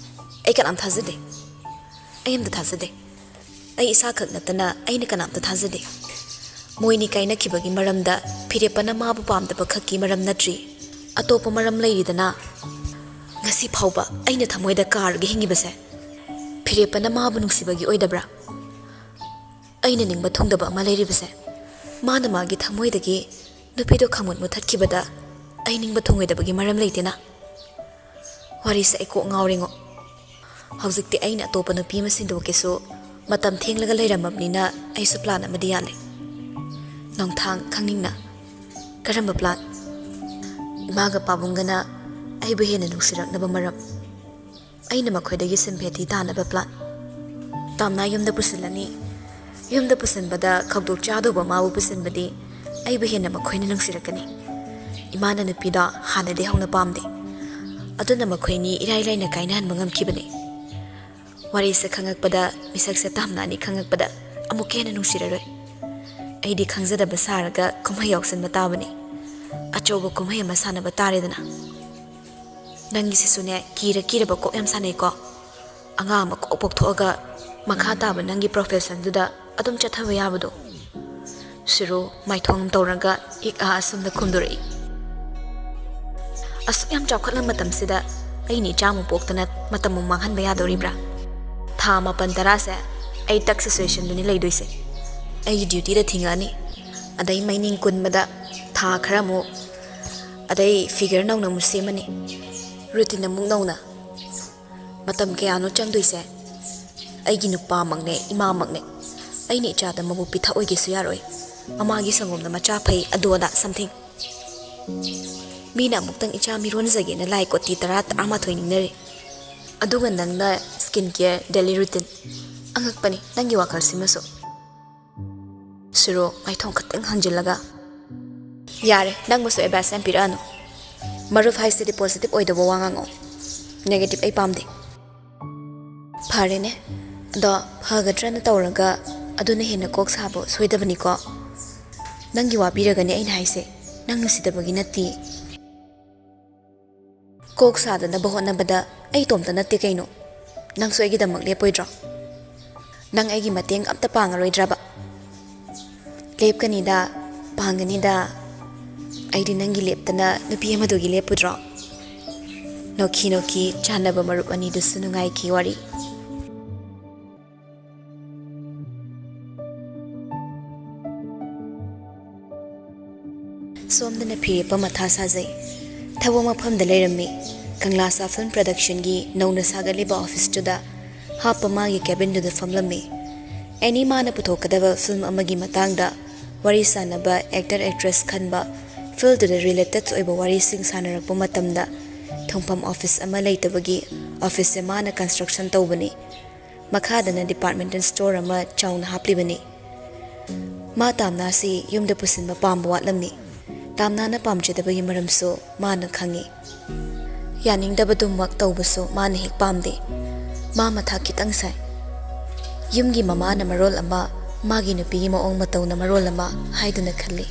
ꯑꯩ ꯀꯅꯥꯝ ꯊꯥꯖꯗꯦ꯫ ꯑꯩ ꯑꯝꯇ ꯊꯥꯖꯗꯦ꯫ ꯑꯩ ꯏꯁꯥꯈꯛ ꯅꯠꯇꯅ ꯑꯩꯅ ꯀꯅꯥꯝꯇ ꯊꯥꯖꯗꯦ꯫ ꯃꯣꯏꯅꯤ ꯀꯥꯏꯅꯈꯤꯕꯒꯤ ꯃꯔꯝꯗ ꯐꯤꯔꯦꯞꯄꯅ ꯃꯥꯕꯨ ꯄꯥꯝꯗꯕ ꯈꯛꯀꯤ ꯃꯔꯝ ꯅꯠꯇ꯭ꯔꯤ꯫ ꯑꯇꯣꯞꯄ ꯃꯔꯝ ꯂꯩꯔꯤꯗꯅ꯫ ꯉꯁꯤ ꯐꯥꯎꯕ ꯑꯩꯅ ꯊꯃꯣꯏꯗ ꯀꯥꯔꯒ ꯍꯤꯡꯉꯤꯕꯁꯦ ꯐꯤꯔꯦꯞꯄꯅ ꯃꯥꯕꯨ ꯅꯨꯡꯁꯤꯕꯒꯤ ꯑꯣꯏꯗꯕ꯭ꯔꯥ? ꯑꯩꯅ ꯅꯤꯡꯕ ꯊꯨꯡꯗꯕ ꯑꯃ ꯂꯩꯔꯤꯕꯁꯦ, ꯃꯥꯅ ꯃꯥꯒꯤ ꯊꯃꯣꯏꯗꯒꯤ ꯅꯨꯄꯤꯗꯣ ꯈꯪꯃꯨꯠ ꯃꯨꯠꯊꯠꯈꯤꯕꯗ ꯑꯩ ꯅꯤꯡꯕ ꯊꯨꯡꯉꯣꯏꯗꯕꯒꯤ ꯃꯔꯝ ꯂꯩꯇꯦꯅ꯫ ꯋꯥꯔꯤꯁꯦ ꯑꯩ ꯀꯣꯛ ꯉꯥꯎꯔꯦꯉꯣ꯫ ꯍꯧꯖꯤꯛꯇꯤ ꯑꯩꯅ ꯑꯇꯣꯞꯄ ꯅꯨꯄꯤ ꯑꯃ ꯁꯤꯟꯗꯣꯛꯀꯦꯁꯨ ꯃꯇꯝ ꯊꯦꯡꯂꯒ ꯂꯩꯔꯝꯃꯕꯅꯤꯅ ꯑꯩꯁꯨ plan ꯑꯃꯗꯤ ꯌꯥꯜꯂꯦ꯫ ꯅꯣꯡꯊꯥꯡ ꯈꯪꯅꯤꯡꯅ꯫ ꯀꯔꯝꯕ plan? ꯏꯃꯥꯒ ꯄꯥꯕꯨꯡꯒꯅ ꯑꯩꯕꯨ ꯍꯦꯟꯅ ꯅꯨꯡꯁꯤꯔꯛꯅꯕ ꯃꯔꯝ꯫ ꯑꯩꯅ ꯃꯈꯣꯏꯗꯒꯤ sympathy ꯇꯥꯅꯕ plan꯫ ꯇꯥꯝꯅꯥ ꯌꯨꯝꯗ ꯄꯨꯁꯤꯜꯂꯅꯤ꯫ ꯌꯨꯝꯗ ꯄꯨꯁꯤꯟꯕꯗ ꯈꯧꯇꯣꯛ ꯆꯥꯗꯧꯕ ꯃꯥꯕꯨ ꯄꯨꯁꯤꯟꯕꯗꯤ ꯑꯩꯕꯨ ꯍꯦꯟꯅ ꯃꯈꯣꯏꯅ ꯅꯨꯡꯁꯤꯔꯛꯀꯅꯤ꯫ ꯏꯃꯥꯅ ꯅꯨꯄꯤꯗꯣ ꯍꯥꯟꯅꯗꯤ ꯍꯧꯅ ꯄꯥꯝꯗꯦ꯫ ꯑꯗꯨꯅ ꯃꯈꯣꯏꯅꯤ ꯏꯔꯥꯏ ꯂꯥꯏꯅ ꯀꯥꯏꯅꯍꯟꯕ ꯉꯝꯈꯤꯕꯅꯤ꯫ ꯋꯥꯔꯤꯁꯦ ꯈꯪꯉꯛꯄꯗ, ꯃꯤꯁꯛꯁꯦ ꯇꯥꯝꯅꯥꯅꯤ ꯈꯪꯉꯛꯄꯗ ꯑꯃꯨꯛꯀ ꯍꯦꯟꯅ ꯅꯨꯡꯁꯤꯔꯔꯣꯏ꯫ ꯑꯩꯗꯤ ꯈꯪꯖꯗꯕ ꯁꯥꯔꯒ ꯀꯨꯝꯍꯩ ꯌꯥꯎꯁꯟꯕ ꯇꯥꯕꯅꯤ꯫ ꯑꯆꯧꯕ ꯀꯨꯝꯍꯩ ꯑꯃ ꯁꯥꯟꯅꯕ ꯇꯥꯔꯦꯗꯅ꯫ ꯅꯪꯒꯤꯁꯤꯁꯨꯅꯦ, ꯀꯤꯔ ꯀꯤꯔꯕ ꯀꯣꯛ ꯌꯥꯝ ꯁꯥꯟꯅꯩꯀꯣ꯫ ꯑꯉꯥꯡ ꯑꯃ ꯀꯣꯛ ꯄꯣꯛꯊꯣꯛꯑꯒ ꯃꯈꯥ ꯇꯥꯕ ꯅꯪꯒꯤ professionꯗꯨꯗ ꯑꯗꯨꯝ ꯆꯠꯊꯕ ꯌꯥꯕꯗꯣ꯫ ꯁꯤꯔꯨ ꯃꯥꯏꯊꯣꯡ ꯇꯧꯔꯒ ꯏꯛ ꯑꯥ ꯑꯁꯨꯝꯅ ꯈꯨꯝꯗꯣꯔꯛꯏ꯫ ꯑꯁꯨꯛ ꯌꯥꯝ ꯆꯥꯎꯈꯠꯂ ꯃꯇꯝꯁꯤꯗ ꯑꯩꯅ ꯏꯆꯥꯃꯨꯛ ꯄꯣꯛꯇꯅ ꯃꯇꯝ ꯑꯃꯨꯛ ꯃꯥꯡꯍꯟꯕ ꯌꯥꯗꯧꯔꯤꯕ꯭ꯔꯥ? ꯊꯥ ꯃꯥꯄꯟ ꯇꯔꯥꯁꯦ ꯑꯩ ꯇꯛ situationꯗꯨꯅꯤ ꯂꯩꯗꯣꯏꯁꯦ꯫ ꯑꯩꯒꯤ dutyꯗ ꯊꯤꯡꯉꯛꯑꯅꯤ꯫ ꯑꯗꯩ ꯃꯩꯅꯤꯡ ꯀꯨꯟꯕꯗ ꯊꯥ ꯈꯔ ꯑꯃꯨꯛ, ꯑꯗꯩ figure ꯅꯧꯅ ꯑꯃꯨꯛ ꯁꯦꯝꯃꯅꯤ꯫ Routine ꯑꯃꯨꯛ ꯅꯧꯅ꯫ ꯃꯇꯝ ꯀꯌꯥꯅꯣ ꯆꯪꯗꯣꯏꯁꯦ? ꯑꯩꯒꯤ ꯅꯨꯄꯥꯃꯛꯅꯦ, ꯏꯃꯥꯃꯛꯅꯦ꯫ ꯑꯩꯅ ꯏꯆꯥꯗ ꯃꯕꯨꯛ ꯄꯤꯊꯛꯑꯣꯏꯒꯦꯁꯨ ꯌꯥꯔꯣꯏ꯫ ꯃꯃꯥꯒꯤ ꯁꯪꯒꯣꯝꯗ ꯃꯆꯥ ꯐꯩ, ꯑꯗꯨ ꯑꯗꯥ something꯫ ꯃꯤꯅ ꯑꯃꯨꯛꯇꯪ ꯏꯆꯥ ꯃꯤꯔꯣꯟꯖꯒꯦꯅ ꯂꯥꯏ ꯀꯣꯇꯤ ꯇꯔꯥ, ꯇꯔꯥꯃꯥꯊꯣꯏ ꯅꯤꯡꯅꯔꯤ꯫ ꯑꯗꯨꯒ ꯅꯪꯅ skin care, daily routine꯫ ꯑꯉꯛꯄꯅꯤ ꯅꯪꯒꯤ ꯋꯥꯈꯜꯁꯤꯃꯁꯨ꯫ ꯁꯨꯔꯣ, ꯃꯥꯏꯊꯣꯡ ꯈꯛꯇꯪ ꯍꯟꯖꯤꯜꯂꯒ꯫ ꯌꯥꯔꯦ, ꯅꯪꯕꯨꯁꯨ advice ꯌꯥꯝ ꯄꯤꯔꯛꯑꯅꯨ꯫ ꯃꯔꯨꯞ ꯍꯥꯏꯁꯤꯗꯤ positive ꯑꯣꯏꯗꯕ ꯋꯥ ꯉꯥꯡꯉꯣ꯫ Negative ꯑꯩ ꯄꯥꯝꯗꯦ꯫ ꯐꯔꯦꯅꯦ, ꯑꯗꯣ ꯐꯒꯗ꯭ꯔꯅ ꯇꯧꯔꯒ ꯑꯗꯨꯅ ꯍꯦꯟꯅ ꯀꯣꯛ ꯁꯥꯕ ꯁꯣꯏꯗꯕꯅꯤꯀꯣ꯫ ꯅꯪꯒꯤ ꯋꯥꯕꯤꯔꯒꯅꯤ ꯑꯩꯅ ꯍꯥꯏꯁꯦ, ꯅꯪ ꯅꯨꯡꯁꯤꯗꯕꯒꯤ ꯅꯠꯇꯦ꯫ ꯀꯣꯛ ꯁꯥꯗꯅꯕ ꯍꯣꯠꯅꯕꯗ ꯑꯩ ꯏꯇꯣꯝꯇ ꯅꯠꯇꯦ ꯀꯩꯅꯣ꯫ ꯅꯪꯁꯨ ꯑꯩꯒꯤꯗꯃꯛ ꯂꯦꯞꯄꯣꯏꯗ꯭ꯔꯣ? ꯅꯪ ꯑꯩꯒꯤ ꯃꯇꯦꯡ ꯑꯝꯇ ꯄꯥꯡꯉꯔꯣꯏꯗ꯭ꯔꯕ? ꯂꯦꯞꯀꯅꯤꯗ, ꯄꯥꯡꯒꯅꯤꯗ꯫ ꯑꯩꯗꯤ ꯅꯪꯒꯤ ꯂꯦꯞꯇꯅ ꯅꯨꯄꯤ ꯑꯃꯗꯨꯒꯤ ꯂꯦꯞꯄꯨꯗ꯭ꯔꯣ? ꯅꯣꯛꯈꯤ ꯅꯣꯛꯈꯤ ꯆꯥꯟꯅꯕ ꯃꯔꯨꯞ ꯑꯅꯤꯗꯨꯁꯨ ꯅꯨꯡꯉꯥꯏꯈꯤ ꯋꯥꯔꯤ꯫ ꯁꯣꯝꯗꯅ ꯐꯤꯔꯦꯞꯄ ꯃꯊꯥ ꯁꯥꯖꯩ꯫ ꯊꯕꯛ ꯃꯐꯝꯗ ꯂꯩꯔꯝꯃꯤ꯫ ꯀꯪꯂꯥꯁꯥ film productionꯒꯤ ꯅꯧꯅ ꯁꯥꯒꯠꯂꯤꯕ officeꯇꯨꯗ ꯍꯥꯞꯄ ꯃꯥꯒꯤ cabinꯗꯨꯗ ꯐꯝꯂꯝꯃꯤ꯫ ꯑꯦꯅꯤ ꯃꯥꯅ ꯄꯨꯊꯣꯛꯀꯗꯕ film ꯑꯃꯒꯤ ꯃꯇꯥꯡꯗ ꯋꯥꯔꯤ ꯁꯥꯅꯕ, actor actress ꯈꯟꯕ, fieldꯇꯨꯗ related ꯑꯣꯏꯕ ꯋꯥꯔꯤꯁꯤꯡ ꯁꯥꯅꯔꯛꯄ ꯃꯇꯝꯗ ꯊꯨꯡꯐꯝ office ꯑꯃ ꯂꯩꯇꯕꯒꯤ officeꯁꯦ ꯃꯥꯅ construction ꯇꯧꯕꯅꯤ꯫ ꯃꯈꯥꯗꯅ departmental store ꯑꯃ ꯆꯥꯎꯅ ꯍꯥꯞꯂꯤꯕꯅꯤ꯫ ꯃꯥ ꯇꯥꯝꯅꯥꯁꯤ ꯌꯨꯝꯗ ꯄꯨꯁꯤꯟꯕ ꯄꯥꯝꯕ ꯋꯥꯠꯂꯝꯃꯤ꯫ ꯇꯥꯝꯅꯥꯅ ꯄꯥꯝꯖꯗꯕꯒꯤ ꯃꯔꯝꯁꯨ ꯃꯥꯅ ꯈꯪꯏ꯫ ꯌꯥꯅꯤꯡꯗꯕꯗꯨꯃꯛ ꯇꯧꯕꯁꯨ ꯃꯥꯅ ꯍꯦꯛ ꯄꯥꯝꯗꯦ꯫ ꯃꯥ ꯃꯊꯥ ꯈꯤꯇꯪ ꯁꯥꯏ꯫ ꯌꯨꯝꯒꯤ ꯃꯃꯥꯅ ꯃꯔꯣꯜ ꯑꯃ ꯃꯥꯒꯤ ꯅꯨꯄꯤꯒꯤ ꯃꯑꯣꯡ ꯃꯇꯧꯅ ꯃꯔꯣꯜ ꯑꯃ ꯍꯥꯏꯗꯨꯅ ꯈꯜꯂꯤ꯫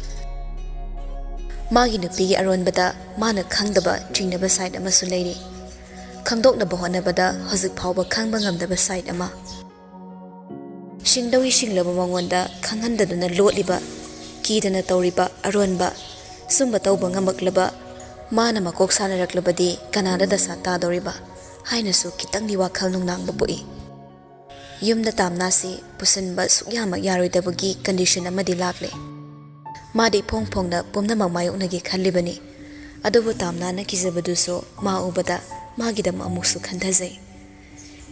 ꯃꯥꯒꯤ ꯅꯨꯄꯤꯒꯤ ꯑꯔꯣꯟꯕꯗ ꯃꯥꯅ ꯈꯪꯗꯕ ꯆꯤꯡꯅꯕ side ꯑꯃꯁꯨ ꯂꯩꯔꯤ꯫ ꯈꯪꯗꯣꯛꯅꯕ ꯍꯣꯠꯅꯕꯗ ꯍꯧꯖꯤꯛ ꯐꯥꯎꯕ ꯈꯪꯕ ꯉꯝꯗꯕ side ꯑꯃ꯫ ꯁꯤꯡꯗꯧꯏ ꯁꯤꯡꯂꯕ ꯃꯉꯣꯟꯗ ꯈꯪꯍꯟꯗꯗꯨꯅ ꯂꯣꯠꯂꯤꯕ, ꯀꯤꯗꯅ ꯇꯧꯔꯤꯕ ꯑꯔꯣꯟꯕ, ꯁꯨꯝꯕ ꯇꯧꯕ ꯉꯝꯃꯛꯂꯕ ꯃꯥꯅ ꯃꯀꯣꯛ ꯁꯥꯟꯅꯔꯛꯂꯕꯗꯤ ꯀꯅꯥꯗ ꯗꯁꯥ ꯇꯥꯗꯧꯔꯤꯕ ꯍꯥꯏꯅꯁꯨ ꯈꯤꯇꯪꯗꯤ ꯋꯥꯈꯜ ꯅꯨꯡꯅꯥꯡꯕ ꯄꯣꯛꯏ꯫ ꯌꯨꯝꯗ ꯇꯥꯝꯅꯥꯁꯤ ꯄꯨꯁꯤꯟꯕ ꯁꯨꯛꯌꯥꯃꯛ ꯌꯥꯔꯣꯏꯗꯕꯒꯤ condition ꯑꯃꯗꯤ ꯂꯥꯛꯂꯦ꯫ ꯃꯥꯗꯤ ꯏꯐꯣꯡ ꯐꯣꯡꯅ ꯄꯨꯝꯅꯃꯛ ꯃꯥꯌꯣꯛꯅꯒꯦ ꯈꯜꯂꯤꯕꯅꯤ꯫ ꯑꯗꯨꯕꯨ ꯇꯥꯝꯅꯥꯅ ꯀꯤꯖꯕꯗꯨꯁꯨ ꯃꯥ ꯎꯕꯗ ꯃꯥꯒꯤꯗꯃꯛ ꯑꯃꯨꯛꯁꯨ ꯈꯟꯊꯖꯩ꯫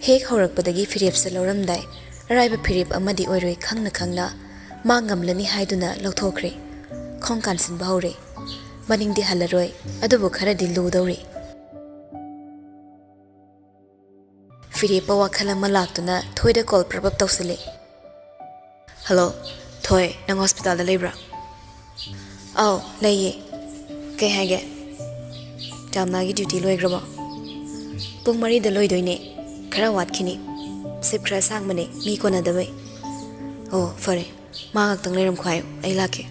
ꯍꯦꯛ ꯍꯧꯔꯛꯄꯗꯒꯤ ꯐꯤꯔꯦꯞꯁꯦ ꯂꯧꯔꯝꯗꯥꯏ, ꯑꯔꯥꯏꯕ ꯐꯤꯔꯦꯞ ꯑꯃꯗꯤ ꯑꯣꯏꯔꯣꯏ ꯈꯪꯅ ꯈꯪꯅ ꯃꯥ ꯉꯝꯂꯅꯤ ꯍꯥꯏꯗꯨꯅ ꯂꯧꯊꯣꯛꯈ꯭ꯔꯦ꯫ ꯈꯣꯡ ꯀꯥꯟꯁꯤꯟꯕ ꯍꯧꯔꯦ꯫ ꯃꯅꯤꯡꯗꯤ ꯍꯜꯂꯔꯣꯏ, ꯑꯗꯨꯕꯨ ꯈꯔꯗꯤ ꯂꯨꯗꯧꯔꯤ꯫ ꯐꯤꯔꯦꯞꯄ ꯋꯥꯈꯜ ꯑꯃ ꯂꯥꯛꯇꯨꯅ ꯊꯣꯏꯗ ꯀꯣꯜ ꯄ꯭ꯔꯞ ꯄ꯭ꯔꯞ ꯇꯧꯁꯤꯜꯂꯦ꯫ "ꯍꯜꯂꯣ, ꯊꯣꯏ, ꯅꯪ ꯍꯣꯁꯄꯤꯇꯥꯜꯗ ꯂꯩꯕ꯭ꯔꯥ?" "ꯑꯥꯎ, ꯂꯩꯌꯦ꯫ ꯀꯩ ꯍꯥꯏꯒꯦ? ꯇꯥꯝꯅꯥꯒꯤ ꯗ꯭ꯌꯨꯇꯤ ꯂꯣꯏꯈ꯭ꯔꯕꯣ?" "ꯄꯨꯡ ꯃꯔꯤꯗ ꯂꯣꯏꯗꯣꯏꯅꯦ꯫ ꯈꯔ ꯋꯥꯠꯈꯤꯅꯤ꯫ ꯁꯤꯞ ꯈꯔ ꯁꯥꯡꯕꯅꯦ, ꯃꯤ ꯀꯣꯟꯅꯗꯕꯩ꯫" "ꯑꯣ, ꯐꯔꯦ꯫ ꯃꯥ ꯉꯥꯛꯇꯪ ꯂꯩꯔꯝꯈꯣ ꯍꯥꯏꯌꯨ, ꯑꯩ ꯂꯥꯛꯀꯦ꯫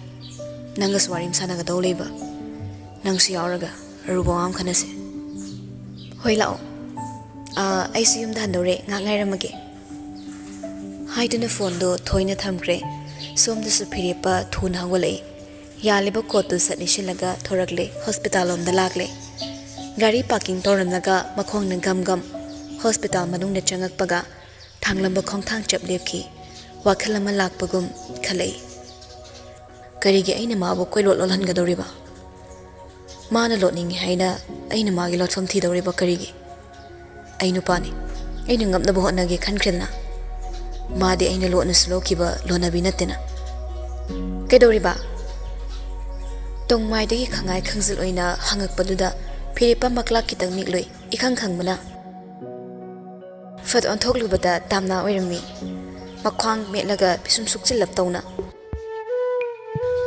ꯅꯪꯒꯁꯨ ꯋꯥꯔꯤ ꯑꯃ ꯁꯥꯟꯅꯒꯗꯧ ꯂꯩꯕ꯫ ꯅꯪꯁꯨ ꯌꯥꯎꯔꯒ ꯑꯔꯨꯕ ꯋꯥ ꯑꯃ ꯈꯟꯅꯁꯦ꯫" "ꯍꯣꯏ, ꯂꯥꯛꯑꯣ꯫ ꯑꯥ, ꯑꯩꯁꯨ ꯌꯨꯝꯗ ꯍꯟꯗꯧꯔꯦ, ꯉꯥꯏꯍꯥꯛ ꯉꯥꯏꯔꯝꯃꯒꯦ꯫" ꯍꯥꯏꯗꯨꯅ ꯐꯣꯟꯗꯣ ꯊꯣꯏꯅ ꯊꯝꯈ꯭ꯔꯦ꯫ ꯁꯣꯝꯗꯁꯨ ꯐꯤꯔꯦꯞꯄ ꯊꯨꯅ ꯍꯧꯒꯠꯂꯛꯏ꯫ ꯌꯥꯜꯂꯤꯕ ꯀꯣꯠꯇꯨ ꯁꯠ ꯂꯤꯠꯁꯤꯜꯂꯒ ꯊꯣꯔꯛꯂꯦ, ꯍꯣꯁꯄꯤꯇꯥꯜ ꯂꯣꯝꯗ ꯂꯥꯛꯂꯦ꯫ ꯒꯥꯔꯤ ꯄꯥꯔꯀꯤꯡ ꯇꯧꯔꯝꯂꯒ ꯃꯈꯣꯡꯅ ꯒꯝ ꯒꯝ ꯍꯣꯁꯄꯤꯇꯥꯜ ꯃꯅꯨꯡꯗ ꯆꯪꯉꯛꯄꯒ ꯊꯥꯡꯂꯝꯕ ꯈꯣꯡꯊꯥꯡ ꯆꯞ ꯂꯦꯞꯈꯤ꯫ ꯋꯥꯈꯜ ꯑꯃ ꯂꯥꯛꯄꯒꯨꯝ ꯈꯜꯂꯛꯏ꯫ ꯀꯔꯤꯒꯤ ꯑꯩꯅ ꯃꯥꯕꯨ ꯀꯣꯏꯂꯣꯠ ꯂꯣꯠꯍꯟꯒꯗꯧꯔꯤꯕ? ꯃꯥꯅ ꯂꯣꯠꯅꯤꯡꯉꯤ ꯍꯥꯏꯅ ꯑꯩꯅ ꯃꯥꯒꯤ ꯂꯣꯠꯐꯝ ꯊꯤꯗꯧꯔꯤꯕ ꯀꯔꯤꯒꯤ? ꯑꯩ ꯅꯨꯄꯥꯅꯤ, ꯑꯩꯅ ꯉꯝꯅꯕ ꯍꯣꯠꯅꯒꯦ ꯈꯟꯈ꯭ꯔꯦꯗꯅ꯫ ꯃꯥꯗꯤ ꯑꯩꯅ ꯂꯣꯠꯅꯁꯨ ꯂꯣꯠꯈꯤꯕ ꯂꯣꯟꯅꯕꯤ ꯅꯠꯇꯦꯅ꯫" "ꯀꯩꯗꯧꯔꯤꯕ?" ꯇꯣꯡꯃꯥꯏꯗꯒꯤ ꯈꯪꯉꯥꯏ ꯈꯪꯖꯤꯜ ꯑꯣꯏꯅ ꯍꯪꯉꯛꯄꯗꯨꯗ ꯐꯤꯔꯦꯞꯄ ꯃꯛꯂꯥꯛ ꯈꯤꯇꯪ ꯅꯤꯛꯂꯨꯏ, ꯏꯈꯪ ꯈꯪꯕꯅ꯫ ꯐꯠ ꯑꯣꯟꯊꯣꯛꯂꯨꯕꯗ ꯇꯥꯝꯅꯥ ꯑꯣꯏꯔꯝꯃꯤ, ꯃꯈ꯭ꯋꯥꯡ ꯃꯦꯠꯂꯒ ꯄꯤꯁꯨꯝ ꯁꯨꯛꯆꯤꯜꯂꯞ ꯇꯧꯅ꯫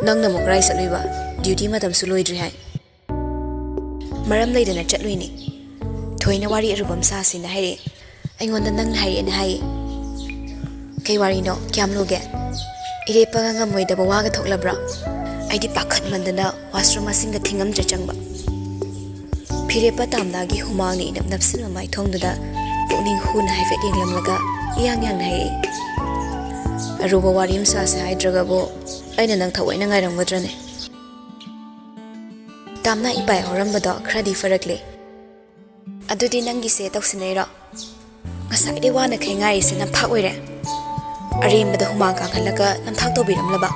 "ꯅꯪꯅ ꯑꯃꯨꯛ ꯀꯔꯥꯏ ꯆꯠꯂꯨꯏꯕ? ꯗ꯭ꯌꯨꯇꯤ ꯃꯇꯝꯁꯨ ꯂꯣꯏꯗ꯭ꯔꯤ ꯍꯥꯏ꯫" "ꯃꯔꯝ ꯂꯩꯗꯅ ꯆꯠꯂꯨꯏꯅꯤ꯫ ꯊꯣꯏꯅ ꯋꯥꯔꯤ ꯑꯔꯨꯕ ꯑꯃ ꯁꯥꯁꯤꯅ ꯍꯥꯏꯔꯛꯑꯦ꯫ ꯑꯩꯉꯣꯟꯗ ꯅꯪꯅ ꯍꯥꯏꯔꯛꯑꯦꯅ ꯍꯥꯏꯌꯦ꯫" "ꯀꯩ ꯋꯥꯔꯤꯅꯣ? ꯀꯌꯥꯝ ꯂꯨꯒꯦ? ꯏꯔꯦꯞꯄꯒ ꯉꯝꯃꯣꯏꯗꯕ ꯋꯥꯒ ꯊꯣꯛꯂꯕ꯭ꯔꯥ?" ꯑꯩꯗꯤ ꯄꯥꯈꯠꯃꯟꯗꯅ ꯋꯥꯁꯔꯨꯝ ꯃꯁꯤꯡꯒ ꯊꯤꯉꯝꯗ꯭ꯔꯦ ꯆꯪꯕ꯫ ꯐꯤꯔꯦꯞꯄ ꯇꯥꯝꯅꯥꯒꯤ ꯍꯨꯃꯥꯡꯅ ꯏꯅꯞ ꯅꯞꯁꯤꯟꯕ ꯃꯥꯏꯊꯣꯡꯗꯨꯗ ꯄꯨꯛꯅꯤꯡ ꯍꯨꯅ ꯍꯥꯏꯐꯦꯠ ꯌꯦꯡꯂꯝꯂꯒ ꯏꯌꯥꯡ ꯌꯥꯡꯅ ꯍꯥꯏꯔꯛꯏ, "ꯑꯔꯨꯕ ꯋꯥꯔꯤ ꯑꯃ ꯁꯥꯁꯦ ꯍꯥꯏꯗ꯭ꯔꯒꯕꯨ ꯑꯩꯅ ꯅꯪ ꯊꯑꯣꯏꯅ ꯉꯥꯏꯔꯝꯒꯗ꯭ꯔꯅꯦ?" ꯇꯥꯝꯅꯥ ꯏꯄꯥꯏ ꯍꯧꯔꯝꯕꯗꯣ ꯈꯔꯗꯤ ꯐꯔꯛꯂꯦ꯫ "ꯑꯗꯨꯗꯤ ꯅꯪꯒꯤꯁꯦ ꯇꯧꯁꯤꯟꯅꯩꯔꯣ? ꯉꯁꯥꯏꯗꯩ ꯋꯥꯅꯈꯩ ꯉꯥꯏꯔꯤꯁꯦ ꯅꯝꯊꯥꯛ ꯑꯣꯏꯔꯦ꯫" ꯑꯔꯦꯝꯕꯗ ꯍꯨꯃꯥꯡ ꯀꯥꯡꯍꯜꯂꯒ ꯅꯝꯊꯥꯛ ꯇꯧꯕꯤꯔꯝꯂꯕ?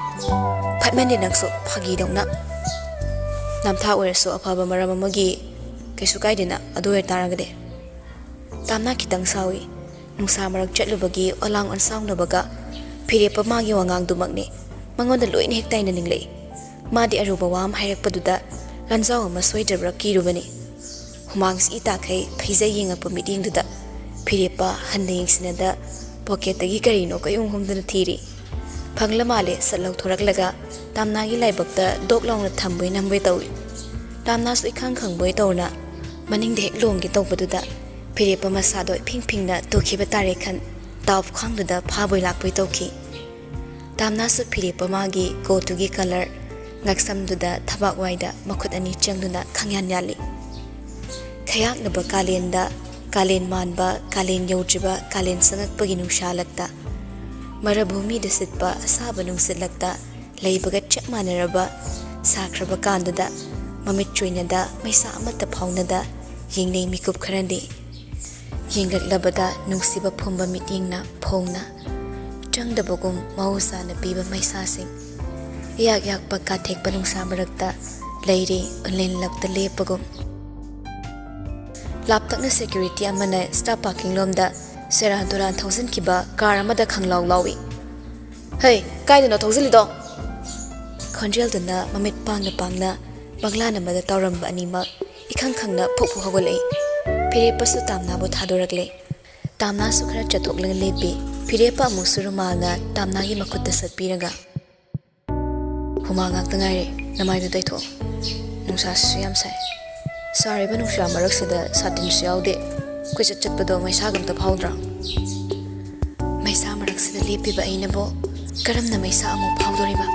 ꯐꯠꯃꯟꯗꯦ ꯅꯪꯁꯨ, ꯐꯥꯒꯤꯗꯧꯅ꯫ "ꯅꯝꯊꯥꯛ ꯑꯣꯏꯔꯁꯨ ꯑꯐꯕ ꯃꯔꯝ ꯑꯃꯒꯤ ꯀꯩꯁꯨ ꯀꯥꯏꯗꯦꯅ, ꯑꯗꯨ ꯑꯣꯏꯇꯥꯔꯒꯗꯤ꯫" ꯇꯥꯝꯅꯥ ꯈꯤꯇꯪ ꯁꯥꯎꯏ꯫ ꯅꯨꯡꯁꯥ ꯃꯔꯛ ꯆꯠꯂꯨꯕꯒꯤ ꯑꯣꯂꯥꯡ ꯑꯣꯟꯁꯥꯎꯅꯕꯒ ꯐꯤꯔꯦꯞꯄ ꯃꯥꯒꯤ ꯋꯥꯉꯥꯡꯗꯨꯃꯛꯅꯤ꯫ ꯃꯉꯣꯟꯗ ꯂꯣꯏꯅ ꯍꯦꯛ ꯇꯥꯏꯅ ꯅꯤꯡꯂꯛꯏ꯫ ꯃꯥꯗꯤ ꯑꯔꯨꯕ ꯋꯥ ꯑꯃ ꯍꯥꯏꯔꯛꯄꯗꯨꯗ ꯂꯥꯟꯖꯥꯎ ꯑꯃ ꯁꯣꯏꯗ꯭ꯔꯕ꯭ꯔꯥ ꯀꯤꯔꯨꯕꯅꯤ꯫ ꯍꯨꯃꯥꯡꯁꯤ ꯏ ꯇꯥꯈꯩ ꯐꯩꯖꯩ ꯌꯦꯡꯉꯛꯄ ꯃꯤꯠꯌꯦꯡꯗꯨꯗ ꯐꯤꯔꯦꯞꯄ ꯍꯟꯅ ꯌꯦꯡꯁꯤꯟꯅꯗ ꯄꯣꯀꯦꯠꯇꯒꯤ ꯀꯔꯤꯅꯣ ꯀꯣꯏꯌꯨꯝ ꯍꯨꯝꯗꯨꯅ ꯊꯤꯔꯤ꯫ ꯐꯪꯂ ꯃꯥꯜꯂꯦ ꯁꯠ ꯂꯧꯊꯣꯔꯛꯂꯒ ꯇꯥꯝꯅꯥꯒꯤ ꯂꯥꯏꯕꯛꯇ ꯗꯣꯛ ꯂꯥꯎꯅ ꯊꯝꯕꯣꯏ ꯅꯝꯕꯣꯏ ꯇꯧꯏ꯫ ꯇꯥꯝꯅꯥꯁꯨ ꯏꯈꯪ ꯈꯪꯕꯣꯏ ꯇꯧꯅ ꯃꯅꯤꯡꯗ ꯍꯦꯛ ꯂꯣꯡꯒꯦ ꯇꯧꯕꯗꯨꯗ ꯐꯤꯔꯦꯞꯄ ꯃꯁꯥꯗꯣ ꯏꯐꯤꯡ ꯐꯤꯡꯅ ꯇꯨꯈꯤꯕ ꯇꯥꯔꯦ ꯈꯟ ꯇꯥꯎ ꯈ꯭ꯋꯥꯡꯗꯨꯗ ꯐꯥꯕꯣꯏ ꯂꯥꯛꯄꯣꯏ ꯇꯧꯈꯤ꯫ ꯇꯥꯝꯅꯥꯁꯨ ꯐꯤꯔꯦꯞꯄ ꯃꯥꯒꯤ ꯀꯣꯠꯇꯨꯒꯤ ꯀꯂꯔ ꯉꯛꯁꯝꯗꯨꯗ ꯊꯕꯥꯛ ꯋꯥꯏꯗ ꯃꯈꯨꯠ ꯑꯅꯤ ꯆꯪꯗꯨꯅ ꯈꯪꯌꯥꯟ ꯌꯥꯜꯂꯤ꯫ ꯈꯌꯥꯛꯅꯕ ꯀꯥꯂꯦꯟꯗ ꯀꯥꯂꯦꯟ ꯃꯥꯟꯕ ꯀꯥꯂꯦꯟ ꯌꯧꯗ꯭ꯔꯤꯕ ꯀꯥꯂꯦꯟ ꯆꯪꯉꯛꯄꯒꯤ ꯅꯨꯡꯁꯥꯂꯛꯇ ꯃꯔꯚꯨꯃꯤꯗ ꯁꯤꯠꯄ ꯑꯁꯥꯕ ꯅꯨꯡꯁꯤꯠꯂꯛꯇ ꯂꯩꯕꯒ ꯆꯞ ꯃꯥꯟꯅꯔꯕ ꯁꯥꯈ꯭ꯔꯕ ꯀꯥꯟꯗꯨꯗ ꯃꯃꯤꯠ ꯆꯣꯏꯅꯗ ꯃꯩꯁꯥ ꯑꯃꯠꯇ ꯐꯥꯎꯅꯗ ꯌꯦꯡꯅꯩ ꯃꯤꯀꯨꯞ ꯈꯔꯗꯤ꯫ ꯌꯦꯡꯂꯛꯂꯕꯗ ꯅꯨꯡꯁꯤꯕ ꯐꯨꯝꯕ ꯃꯤꯠꯌꯦꯡꯅ ꯐꯣꯡꯅ ꯆꯪꯗꯕꯒꯨꯝ ꯃꯍꯧꯁꯥꯅ ꯄꯤꯕ ꯃꯩꯁꯥꯁꯤꯡ꯫ ꯏꯌꯥꯛ ꯌꯥꯛꯄ ꯀꯥꯊꯦꯛꯄ ꯅꯨꯡꯁꯥ ꯃꯔꯛꯇ ꯂꯩꯔꯤ ꯎꯟꯂꯦꯟ ꯂꯛꯇ ꯂꯦꯞꯄꯒꯨꯝ꯫ ꯂꯥꯞꯇꯛꯅ ꯁꯦꯀ꯭ꯌꯨꯔꯤꯇꯤ ꯑꯃꯅ ꯁ꯭ꯇꯥꯐ ꯄꯥꯔꯀꯤꯡ ꯂꯣꯝꯗ ꯁꯦꯔꯥꯟ ꯇꯨꯔꯥꯟ ꯊꯧꯖꯤꯟꯈꯤꯕ ꯀꯥꯔ ꯑꯃꯗ ꯈꯪꯂꯥꯎ ꯂꯥꯎꯏ꯫ "ꯍꯩ, ꯀꯥꯏꯗꯅꯣ ꯊꯧꯖꯤꯜꯂꯤꯗꯣ?" ꯈꯣꯟꯖꯦꯜꯗꯨꯅ ꯃꯃꯤꯠ ꯄꯥꯡꯅ ꯄꯥꯡꯅ ꯃꯪꯂꯥꯟ ꯑꯃꯗ ꯇꯧꯔꯝꯕ ꯑꯅꯤꯃꯛ ꯏꯈꯪ ꯈꯪꯅ ꯐꯨꯛ ꯐꯨꯛ ꯍꯧꯒꯠꯂꯛꯏ꯫ ꯐꯤꯔꯦꯞꯄꯁꯨ ꯇꯥꯝꯅꯥꯕꯨ ꯊꯥꯗꯣꯔꯛꯂꯦ꯫ ꯇꯥꯝꯅꯥꯁꯨ ꯈꯔ ꯆꯠꯊꯣꯛꯂꯒ ꯂꯦꯞꯄꯤ꯫ ꯐꯤꯔꯦꯞꯄ ꯑꯃꯨꯛꯁꯨ ꯔꯨꯃꯥꯜꯅ ꯇꯥꯝꯅꯥꯒꯤ ꯃꯈꯨꯠꯇ ꯁꯠꯄꯤꯔꯒ, "ꯍꯨꯃꯥꯡ ꯉꯥꯛꯇ ꯉꯥꯏꯔꯦ, ꯅꯃꯥꯏꯗꯨ ꯇꯩꯊꯣꯛꯑꯣ꯫ ꯅꯨꯡꯁꯥꯁꯤꯁꯨ ꯌꯥꯝ ꯁꯥꯏ꯫ ꯁꯥꯔꯤꯕ ꯅꯨꯡꯁꯥ ꯃꯔꯛꯁꯤꯗ ꯁꯥꯇꯤꯟꯁꯨ ꯌꯥꯎꯗꯦ꯫ ꯀꯣꯏꯆꯠ ꯆꯠꯄꯗꯣ ꯃꯩꯁꯥꯒ ꯑꯝꯇ ꯐꯥꯎꯗ꯭ꯔꯣ?" ꯃꯩꯁꯥ ꯃꯔꯛꯁꯤꯗ ꯂꯦꯞꯄꯤꯕ ꯑꯩꯅꯕꯨ ꯀꯔꯝꯅ ꯃꯩꯁꯥ ꯑꯃꯨꯛ ꯐꯥꯎꯗꯣꯔꯤꯕ?